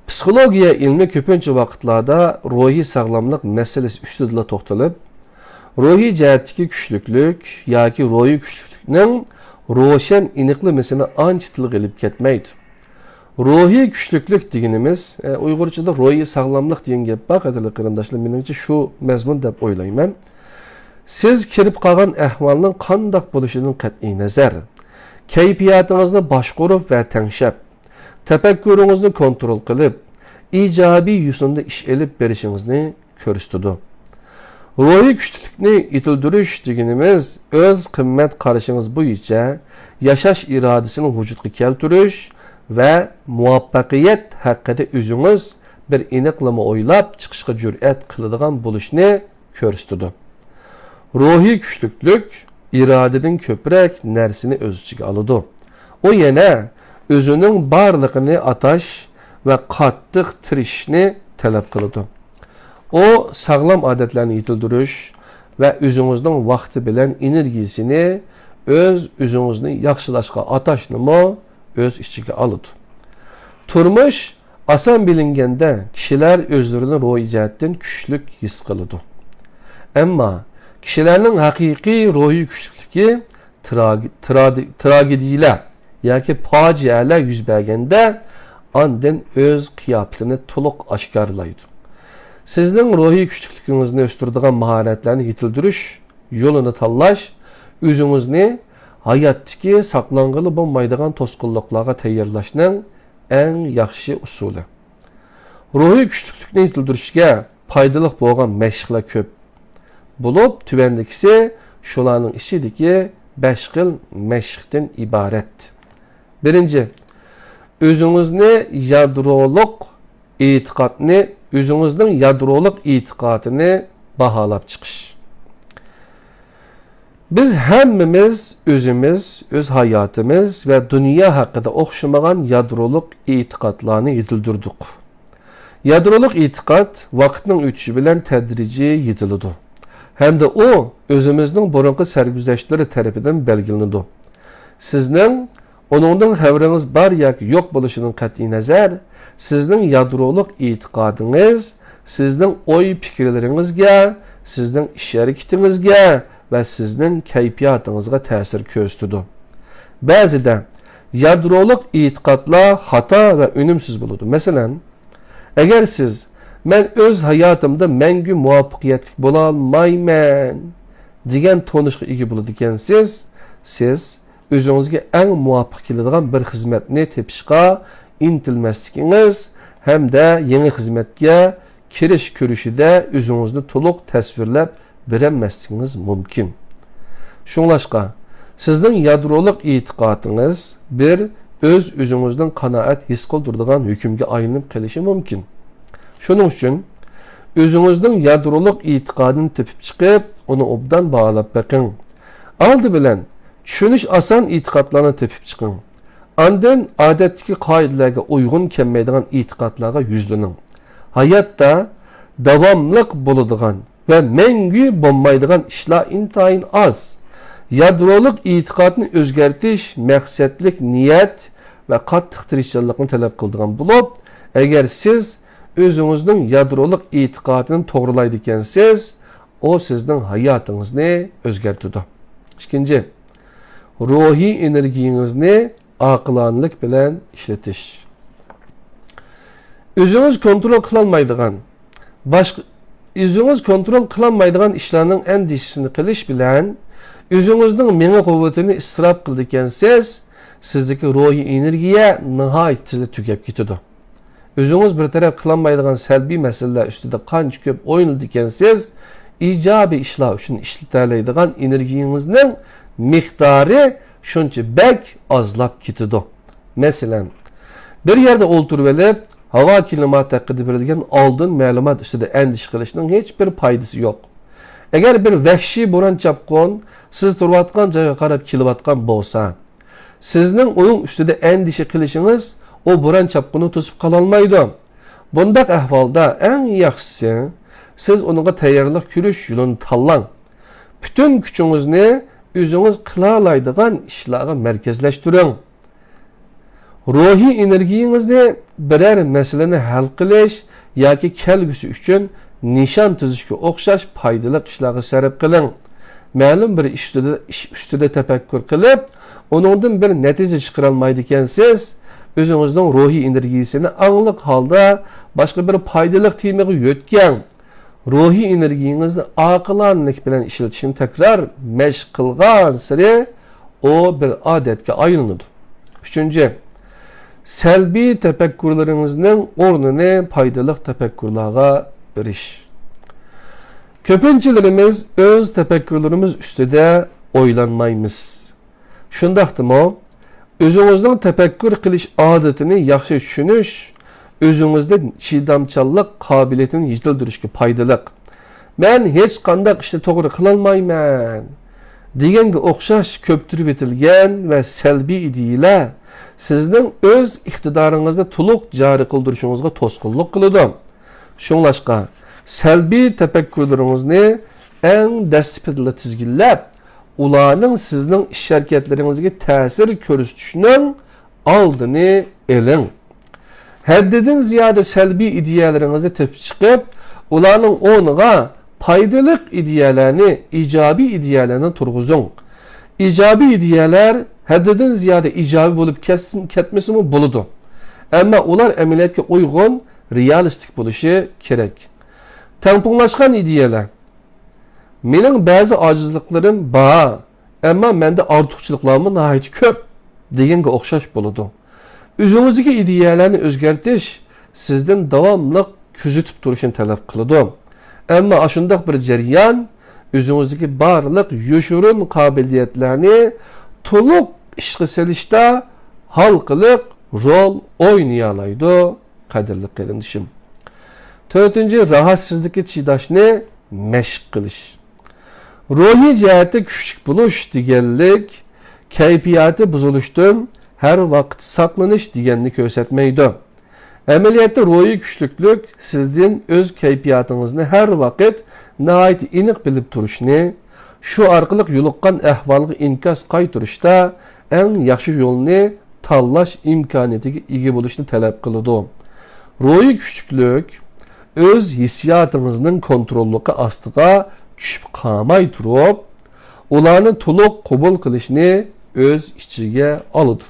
پسىخولوگىيە ئىلمى كۆپىنچە ۋاقىتلاردا روھىي ساغلاملىق مەسىلىسى ئۈستىدىلا توختىلىپ، روھىي جەھەتتىكى كۈچلۈكلۈك ياكى روھىي كۈچلۈكلۈكنىڭ روشەن ئېنىقلىمىسىنى ئانچە تىلغا ئېلىپ كەتمەيدۇ. روھىي كۈچلۈكلۈك دېگىنىمىز، ئە، ئۇيغۇرچىدا روھىي ساغلاملىق دېگەن گەپ بار، قەدىرلىك قېرىنداشلار، مېنىڭچە شۇ مەزمۇن دەپ ئويلايمەن. سىز كىرىپ قالغان ئەھۋالنىڭ قانداق بولۇشىدىن قەتئىينەزەر، كەيپىياتىڭىزنى باشقۇرۇپ ۋە تەڭشەپ، تەپەككۇرىڭىزنى كونترول قىلىپ، ئىجابىي يوسۇندا ئىش ئېلىپ بېرىشىڭىزنى كۆرسىتىدۇ. روھىي كۈچلۈكلۈكنى يېتىلدۈرۈش دېگىنىمىز ئۆز قىممەت قارىشىڭىز بويىچە ياشاش ئىرادىسىنى ۋۇجۇدقا كەلتۈرۈش ۋە مۇۋەپپەقىيەت ھەققىدە ئۆزىڭىز بىر ئېنىقلىما ئويلاپ چىقىشقا جۈرئەت قىلىدىغان بولۇشنى كۆرسىتىدۇ. روھىي كۈچلۈكلۈك ئىرادىدىن كۆپرەك نەرسىنى ئۆز ئىچىگە ئالىدۇ. ئۇ يەنە ئۆزىنىڭ بارلىقىنى ئاتاش ۋە قاتتىق تىرىشىشنى تەلەپ قىلىدۇ. ئۇ ساغلام ئادەتلەرنى يېتىلدۈرۈش ۋە ئۆزىڭىزنىڭ ۋاقتى بىلەن ئېنېرگىيىسىنى ئۆز ئۆزىڭىزنى ياخشىلاشقا ئاتاشنىمۇ ئۆز ئىچىگە ئالىدۇ. تۇرمۇش ئاسان بىلىنگەندە، كىشىلەر ئۆزلىرىنى روھىي جەھەتتىن كۈچلۈك ھېس قىلىدۇ. ئەمما كىشىلەرنىڭ ھەقىقىي روھىي كۈچلۈكلۈكى تراگ-، تراگ-، تراگېدىيەلەر ياكى پاجىئەلەر يۈز بەرگەندە، ئاندىن ئۆز قىياپىتىنى تولۇق ئاشكارىلايدۇ. سىزنىڭ روھىي كۈچلۈكلۈكىڭىزنى ئۆستۈرىدىغان ماھارەتلەرنى يېتىلدۈرۈش يولىنى تاللاش، ئۆزىڭىزنى ھاياتتىكى ساقلانغىلى بولمايدىغان توسقۇنلۇقلارغا تەييارلاشنىڭ ئەڭ ياخشى ئۇسۇلى. روھىي كۈچلۈكلۈكنى يېتىلدۈرۈشكە پايدىلىق بولغان مەشىقلەر كۆپ بولۇپ، تۆۋەندىكىسى شۇلارنىڭ ئىچىدىكى بەش خىل مەشىقتىن ئىبارەت. بىرىنچى، ئۆزىڭىزنى يادرولۇق ئېتىقادنى ئۆزىڭىزنىڭ يادرولۇق ئېتىقادىنى باھالاپ چىقىش. بىز ھەممىمىز ئۆزىمىز، ئۆز ھاياتىمىز ۋە دۇنيا ھەققىدە ئوخشىمىغان يادرولۇق ئېتىقادلارنى يېتىلدۈردۇق. يادرولۇق ئېتىقاد ۋاقىتنىڭ ئۆتۈشى بىلەن تەدرىجىي يېتىلىدۇ ھەمدە ئۇ ئۆزىمىزنىڭ بۇرۇنقى سەرگۈزەشتلىرى تەرىپىدىن بەلگىلىنىدۇ. سىزنىڭ ئۇنىڭدىن خەۋىرىڭىز بار ياكى يوق بولۇشىدىن قەتئىينەزەر، سىزنىڭ يادرولۇق ئېتىقادىڭىز سىزنىڭ ئوي-پىكىرلىرىڭىزگە، سىزنىڭ ئىش-ھەرىكىتىڭىزگە ۋە سىزنىڭ كەيپىياتىڭىزغا تەسىر كۆرسىتىدۇ. بەزىدە يادرولۇق ئېتىقادلار خاتا ۋە ئۈنۈمسىز بولىدۇ. مەسىلەن، ئەگەر سىز «مەن ئۆز ھاياتىمدا مەڭگۈ مۇۋەپپەقىيەتلىك بولالمايمەن» دېگەن تونۇشقا ئىگە بولىدىكەنسىز، سىز ئۆزىڭىزگە ئەڭ مۇۋاپىق كېلىدىغان بىر خىزمەتنى تېپىشقا ئىنتىلمەسلىكىڭىز ھەمدە يېڭى خىزمەتكە كىرىش كۈرىشىدە ئۆزىڭىزنى تولۇق تەسۋىرلەپ بېرەلمەسلىكىڭىز مۇمكىن. شۇڭلاشقا، سىزنىڭ يادرولۇق ئېتىقادىڭىز بىر ئۆز-ئۆزىڭىزنىڭ قانائەت ھېس قىلدۇرىدىغان ھۆكۈمگە ئايلىنىپ قېلىشى مۇمكىن. شۇنىڭ ئۈچۈن ئۆزىڭىزنىڭ يادرولۇق ئېتىقادىنى تېپىپ چىقىپ، ئۇنى ئوبدان باھالاپ بېقىڭ. ئالدى بىلەن چۈشىنىش ئاسان ئېتىقادلارنى تېپىپ چىقىڭ. ئاندىن ئادەتتىكى قائىدىلەرگە ئۇيغۇن كەلمەيدىغان ئېتىقادلارغا يۈزلىنىڭ. ھاياتتا داۋاملىق بولىدىغان ۋە مەڭگۈ بولمايدىغان ئىشلار ئىنتايىن ئاز. يادرولۇق ئېتىقادنى ئۆزگەرتىش مەقسەتلىك نىيەت ۋە قاتتىق تىرىشچانلىقنى تەلەپ قىلىدىغان بولۇپ، ئەگەر سىز ئۆزىڭىزنىڭ يادرولۇق ئېتىقادىنى توغرىلايدىكەنسىز، ئۇ سىزنىڭ ھاياتىڭىزنى ئۆزگەرتىدۇ. ئىككىنچى، روھىي ئېنېرگىيىڭىزنى ئاقىلانىلىك بىلەن ئىشلىتىش. ئۆزىڭىز كونترول قىلالمايدىغان، باشقا، ئۆزىڭىز كونترول قىلالمايدىغان ئىشلارنىڭ ئەندىشىسىنى قىلىش بىلەن ئۆزىڭىزنىڭ مېڭە قۇۋۋىتىنى ئىسراپ قىلىدىكەنسىز، سىزدىكى روھىي ئېنېرگىيە ناھايىتى تېزلا تۈگەپ كېتىدۇ. ئۆزىڭىز بىر تەرەپ قىلالمايدىغان سەلبىي مەسىلىلەر ئۈستىدە قانچە كۆپ ئويلىدىكەنسىز، ئىجابىي ئىشلار ئۈچۈن ئىشلىتەلەيدىغان ئېنېرگىيىڭىزنىڭ مىقدارى شۇنچە بەك ئازلاپ كېتىدۇ. مەسىلەن، بىر يەردە ئولتۇرۇۋېلىپ، ھاۋا كىلىماتى ھەققىدە بېرىلگەن ئالدىن مەلۇمات ئۈستىدە ئەندىشە قىلىشنىڭ ھېچبىر پايدىسى يوق. ئەگەر بىر ۋەھشىي بوران-چاپقۇن سىز تۇرۇۋاتقان جايغا قاراپ كېلىۋاتقان بولسا، سىزنىڭ ئۇنىڭ ئۈستىدە ئەندىشە قىلىشىڭىز ئۇ بوران-چاپقۇننى توسۇپ قالالمايدۇ. بۇنداق ئەھۋالدا ئەڭ ياخشىسى، سىز ئۇنىڭغا تەييارلىق كۆرۈش يولىنى تاللاڭ. پۈتۈن كۈچىڭىزنى ئۆزىڭىز قىلالايدىغان ئىشلارغا مەركەزلەشتۈرۈڭ. روھىي ئېنېرگىيىڭىزنى بىرەر مەسىلىنى ھەل قىلىش ياكى كەلگۈسى ئۈچۈن نىشان تۈزۈشكە ئوخشاش پايدىلىق ئىشلارغا سەرپ قىلىڭ. مەلۇم بىر ئىش ئۈستىدە، ئىش ئۈستىدە تەپەككۇر قىلىپ، ئۇنىڭدىن بىر نەتىجە چىقىرالمايدىكەنسىز، ئۆزىڭىزنىڭ روھىي ئېنېرگىيىسىنى ئاڭلىق ھالدا باشقا بىر پايدىلىق تېمىغا يۆتكەڭ. روھىي ئېنېرگىيىڭىزنى ئاقىلانىلىك بىلەن ئىشلىتىشنى تەكرار مەشىق قىلغانسېرى ئۇ بىر ئادەتكە ئايلىنىدۇ. ئۈچىنچى، سەلبىي تەپەككۇرلىرىڭىزنىڭ ئورنىنى پايدىلىق تەپەككۇرلارغا بېرىش. كۆپىنچىلىرىمىز ئۆز تەپەككۇرلىرىمىز ئۈستىدە ئويلانمايمىز. شۇنداقتىمۇ، ئۆزىڭىزنىڭ تەپەككۇر قىلىش ئادىتىنى ياخشى چۈشىنىش ئۆزىڭىزدە چىدامچانلىق قابىلىيىتىنى يېتىلدۈرۈشكە پايدىلىق. «مەن ھېچقانداق ئىشنى توغرا قىلالمايمەن» دېگەنگە ئوخشاش كۆپتۈرۈۋېتىلگەن ۋە سەلبىي ئىدىيىلەر سىزنىڭ ئۆز ئىقتىدارىڭىزنى تولۇق جارى قىلدۇرۇشىڭىزغا توسقۇنلۇق قىلىدۇ. شۇڭلاشقا، سەلبىي تەپەككۇرلىرىڭىزنى ئەڭ دەسلىپىدىلا تىزگىنلەپ، ئۇلارنىڭ سىزنىڭ ئىش-ھەرىكەتلىرىڭىزگە تەسىر كۆرسىتىشىنىڭ ئالدىنى ئېلىڭ. ھەددىدىن زىيادە سەلبىي ئىدىيەلىرىڭىزنى تېپىپ چىقىپ، ئۇلارنىڭ ئورنىغا پايدىلىق ئىدىيەلەرنى، ئىجابىي ئىدىيەلەرنى تۇرغۇزۇڭ. ئىجابىي ئىدىيەلەر ھەددىدىن زىيادە ئىجابىي بولۇپ كەتسىن، كەتمىسىمۇ بولىدۇ. ئەمما ئۇلار ئەمەلىيەتكە ئۇيغۇن، رېئالىستىك بولۇشى كېرەك. تەڭپۇڭلاشقان ئىدىيەلەر، «مېنىڭ بەزى ئاجىزلىقلىرىم بار، ئەمما مەندە ئارتۇقچىلىقلارمۇ ناھايىتى كۆپ» دېگەنگە ئوخشاش بولىدۇ. ئۆزىڭىزدىكى ئىدىيەلەرنى ئۆزگەرتىش سىزدىن داۋاملىق كۆزىتىپ تۇرۇشنى تەلەپ قىلىدۇ. ئەمما ئاشۇنداق بىر جەريان ئۆزىڭىزدىكى بارلىق يوشۇرۇن قابىلىيەتلەرنى تولۇق ئىشقا سېلىشتا ھالقىلىق رول ئوينىيالايدۇ. قەدىرلىك قېرىندىشىم، تۆتىنچى، راھەتسىزلىككە چىداشنى مەشىق قىلىش. روھىي جەھەتتە كۈچلۈك بولۇش دېگەنلىك، كەيپىياتى بۇزۇلۇشتىن ھەر ۋاقىت ساقلىنىش دېگەننى كۆرسەتمەيدۇ. ئەمەلىيەتتە روھىي كۈچلۈكلۈك سىزدىن ئۆز كەيپىياتىڭىزنى ھەر ۋاقىت ناھايىتى ئېنىق بىلىپ تۇرۇشنى، شۇ ئارقىلىق يولۇققان ئەھۋالغا ئىنكاس قايتۇرۇشتا ئەڭ ياخشى يولنى تاللاش ئىمكانىيىتىگە ئىگە بولۇشنى تەلەپ قىلىدۇ. روھىي كۈچلۈكلۈك ئۆز ھېسسىياتىڭىزنىڭ كونتروللۇقى ئاستىغا چۈشۈپ قالماي تۇرۇپ، ئۇلارنى تولۇق قوبۇل قىلىشنى ئۆز ئىچىگە ئالىدۇ.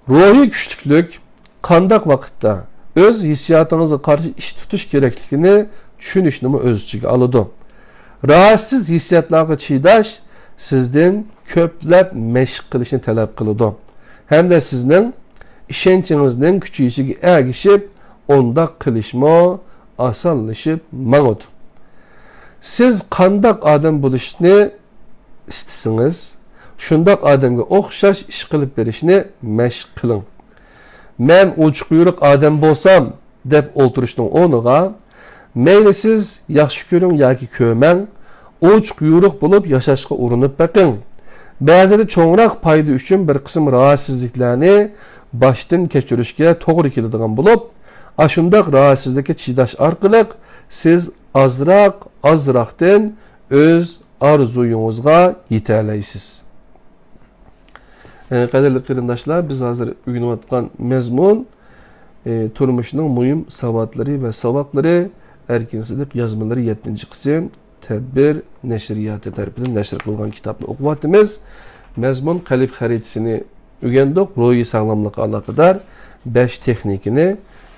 روھىي كۈچلۈكلۈك قانداق ۋاقىتتا ئۆز ھېسسىياتىڭىزغا قارشى ئىش تۇتۇش كېرەكلىكىنى چۈشىنىشنىمۇ ئۆز ئىچىگە ئالىدۇ. راھەتسىز ھېسسىياتلارغا چىداش سىزدىن كۆپلەپ مەشىق قىلىشنى تەلەپ قىلىدۇ ھەمدە سىزنىڭ ئىشەنچىڭىزنىڭ كۈچىيىشىگە ئەگىشىپ ئۇنداق قىلىشمۇ ئاسانلىشىپ ماڭىدۇ. سىز قانداق ئادەم بولۇشنى ئىستىسىڭىز، شۇنداق ئادەمگە ئوخشاش ئىش قىلىپ بېرىشنى مەشىق قىلىڭ. مەن ئوچۇق يورۇق ئادەم بولسام دەپ ئولتۇرۇشنىڭ ئورنىغا، مەيلى سىز ياخشى كۆرۈڭ ياكى كۆرمەڭ، ئوچۇق يورۇق بولۇپ ياشاشقا ئۇرۇنۇپ بېقىڭ. بەزىدە چوڭراق پايدا ئۈچۈن بىر قىسىم راھەتسىزلىكلەرنى باشتىن كەچۈرۈشكە توغرا كېلىدىغان بولۇپ، ئاشۇنداق راھەتسىزلىككە چىداش ئارقىلىق سىز ئازراق، ئازراقتىن ئۆز ئارزۇيىڭىزغا يېتەلەيسىز. ئە، قەدىرلىك قېرىنداشلار، بىز ھازىر ئۆگىنىۋاتقان مەزمۇن، ئە، تۇرمۇشنىڭ مۇھىم ساۋاتلىرى ۋە ساۋاقلىرى، ئەركىن سىدىق يازمىلىرى، يەتتىنچى قىسىم، تەدبىر نەشرىياتى تەرىپىدىن نەشر قىلغان كىتابنى ئوقۇۋاتىمىز. مەزمۇن قەلب خەرىتىسىنى ئۆگەندۇق، روھىي ساغلاملىققا ئالاقىدار بەش تېخنىكىنى،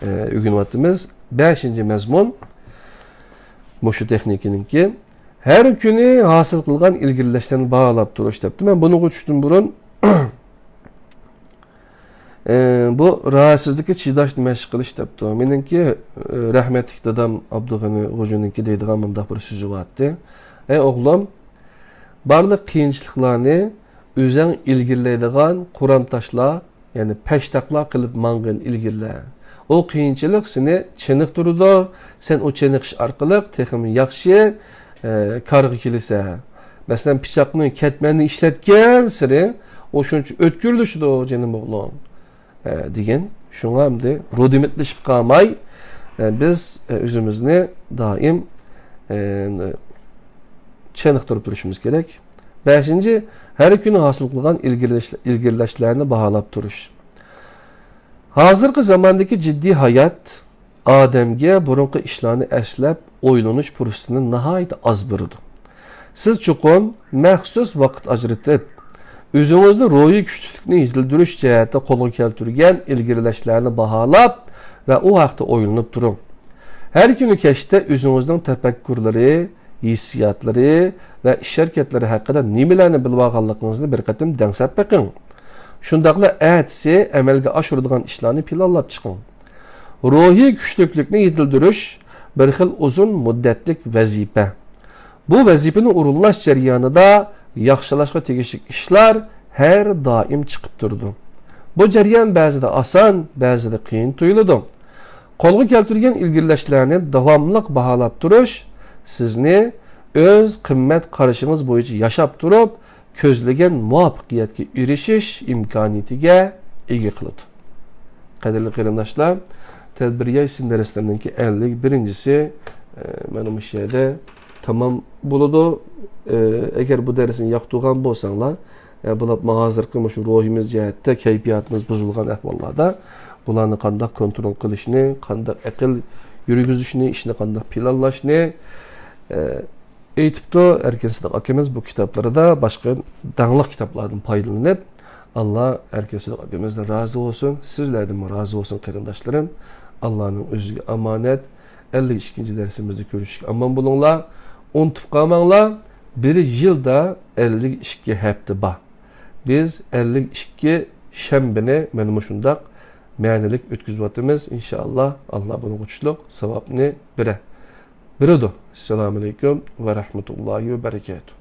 ئە، ئۆگىنىۋاتىمىز. بەشىنچى مەزمۇن مۇشۇ تېخنىكىنىڭكى. ھەر كۈنى ھاسىل قىلغان ئىلگىرىلەشلەرنى باھالاپ تۇرۇش دەپتۇ. مەن بۇنىڭغا ئۆتۈشتىن بۇرۇن، ئى، بۇ راھەتسىزلىككە چىداشنى مەشىق قىلىش دەپتۇ. مېنىڭكى، ئى، رەھمەتلىك دادام ئابدۇغېنى غوجىنىڭكى دەيدىغان مۇنداق بىر سۆزى بارتى. ئەي ئوغلۇم، بارلىق قىيىنچىلىقلارنى ئۆزەڭ ئىلگىرىلەيدىغان قورام تاشلار، يەنى پەشتاقلار قىلىپ ماڭغىن ئىلگىرىلە. ئۇ قىيىنچىلىق سېنى چېنىقتۇرىدۇ. سەن ئۇ چېنىقىش ئارقىلىق تېخىمۇ ياخشى، ئە، كارغا كېلىسەن. مەسىلەن، پىچاقنى، كەتمەننى ئىشلەتكەنسېرى ئۇ شۇنچە ئۆتكۈرلىشىدۇ، جېنىم ئوغلۇم، ئە، دېگەن. شۇڭا ئەمدى رۇدىمېنتلىشىپ قالماي، ئە، بىز، ئە، ئۆزىمىزنى دائىم، ئە، چېنىقتۇرۇپ تۇرۇشىمىز كېرەك. بەشىنچى، ھەر كۈنى ھاسىل قىلغان ئىلگىرىلەش-، ئىلگىرىلەشلەرنى باھالاپ تۇرۇش. ھازىرقى زاماندىكى جىددىي ھايات ئادەمگە بۇرۇنقى ئىشلارنى ئەسلەپ ئويلىنىش پۇرسىتىنى ناھايىتى ئاز بېرىدۇ. سىز چوقۇم مەخسۇس ۋاقىت ئاجرىتىپ، ئۆزىڭىزنى روھىي كۈچلۈكلۈكنى يېتىلدۈرۈش جەھەتتە قولغا كەلتۈرگەن ئىلگىرىلەشلەرنى باھالاپ ۋە ئۇ ھەقتە ئويلىنىپ تۇرۇڭ. ھەر كۈنى كەچتە ئۆزىڭىزنىڭ تەپەككۇرلىرى، ھېسسىياتلىرى ۋە ئىش-ھەرىكەتلىرى ھەققىدە نېمىلەرنى بىلىۋالغانلىقىڭىزنى بىر قېتىم دەڭسەپ بېقىڭ. شۇنداقلا ئەتىسى ئەمەلگە ئاشۇرىدىغان ئىشلارنى پىلانلاپ چىقىڭ. روھىي كۈچلۈكلۈكنى يېتىلدۈرۈش بىر خىل ئۇزۇن مۇددەتلىك ۋەزىپە. بۇ ۋەزىپىنى ئورۇنلاش جەريانىدا ياخشىلاشقا تېگىشلىك ئىشلار ھەر دائىم چىقىپ تۇرىدۇ. بۇ جەريان بەزىدە ئاسان، بەزىدە قىيىن تۇيۇلىدۇ. قولغا كەلتۈرگەن ئىلگىرىلەشلەرنى داۋاملىق باھالاپ تۇرۇش سىزنى ئۆز قىممەت قارىشىڭىز بويىچە ياشاپ تۇرۇپ، كۆزلىگەن مۇۋەپپەقىيەتكە ئېرىشىش ئىمكانىيىتىگە ئىگە قىلىدۇ. قەدىرلىك قېرىنداشلار، تەدبىر ياي سىن دەرسلىرىنىڭكى ئەللىك بىرىنچىسى، ئە، مانا مۇشۇ يەردە تامام بولىدۇ. ئە، ئەگەر بۇ دەرسنى ياقتۇرغان بولساڭلار، ئە، بۇلار ھازىرقى مۇشۇ روھىمىز جەھەتتە كەيپىياتىمىز بۇزۇلغان ئەھۋاللاردا بۇلارنى قانداق كونترول قىلىشنى، قانداق ئەقىل يۈرگۈزۈشنى، ئىشنى قانداق پىلانلاشنى، ئە، ئېيتىپتۇ. ئەركىن سىدىق ئاكىمىز بۇ كىتابلىرىدا باشقا داڭلىق كىتابلاردىن پايدىلىنىپ، ئاللا ئەركىن سىدىق ئاكىمىزدىن رازى بولسۇن، سىزلەردىنمۇ رازى بولسۇن قېرىنداشلىرىم. ئاللانىڭ ئۆزىگە ئامانەت. ئەللىك ئىككىنچى دەرسىمىزدە كۆرۈشۈشكە ئامان بولۇڭلار. ئۇنتۇپ قالماڭلار، بىر يىلدا ئەللىك ئىككى ھەپتە بار. بىز ئەللىك ئىككى شەنبىنى مانا مۇشۇنداق مەنىلىك ئۆتكۈزۈۋاتىمىز. ئىنشائاللا، ئاللا بۇنىڭغا تۇشلۇق ساۋابنى بېرە-، بېرىدۇ. ئەسسالامۇ ئەلەيكۇم ۋە رەھمەتۇللاھى ۋە بەرىكاتۇھ.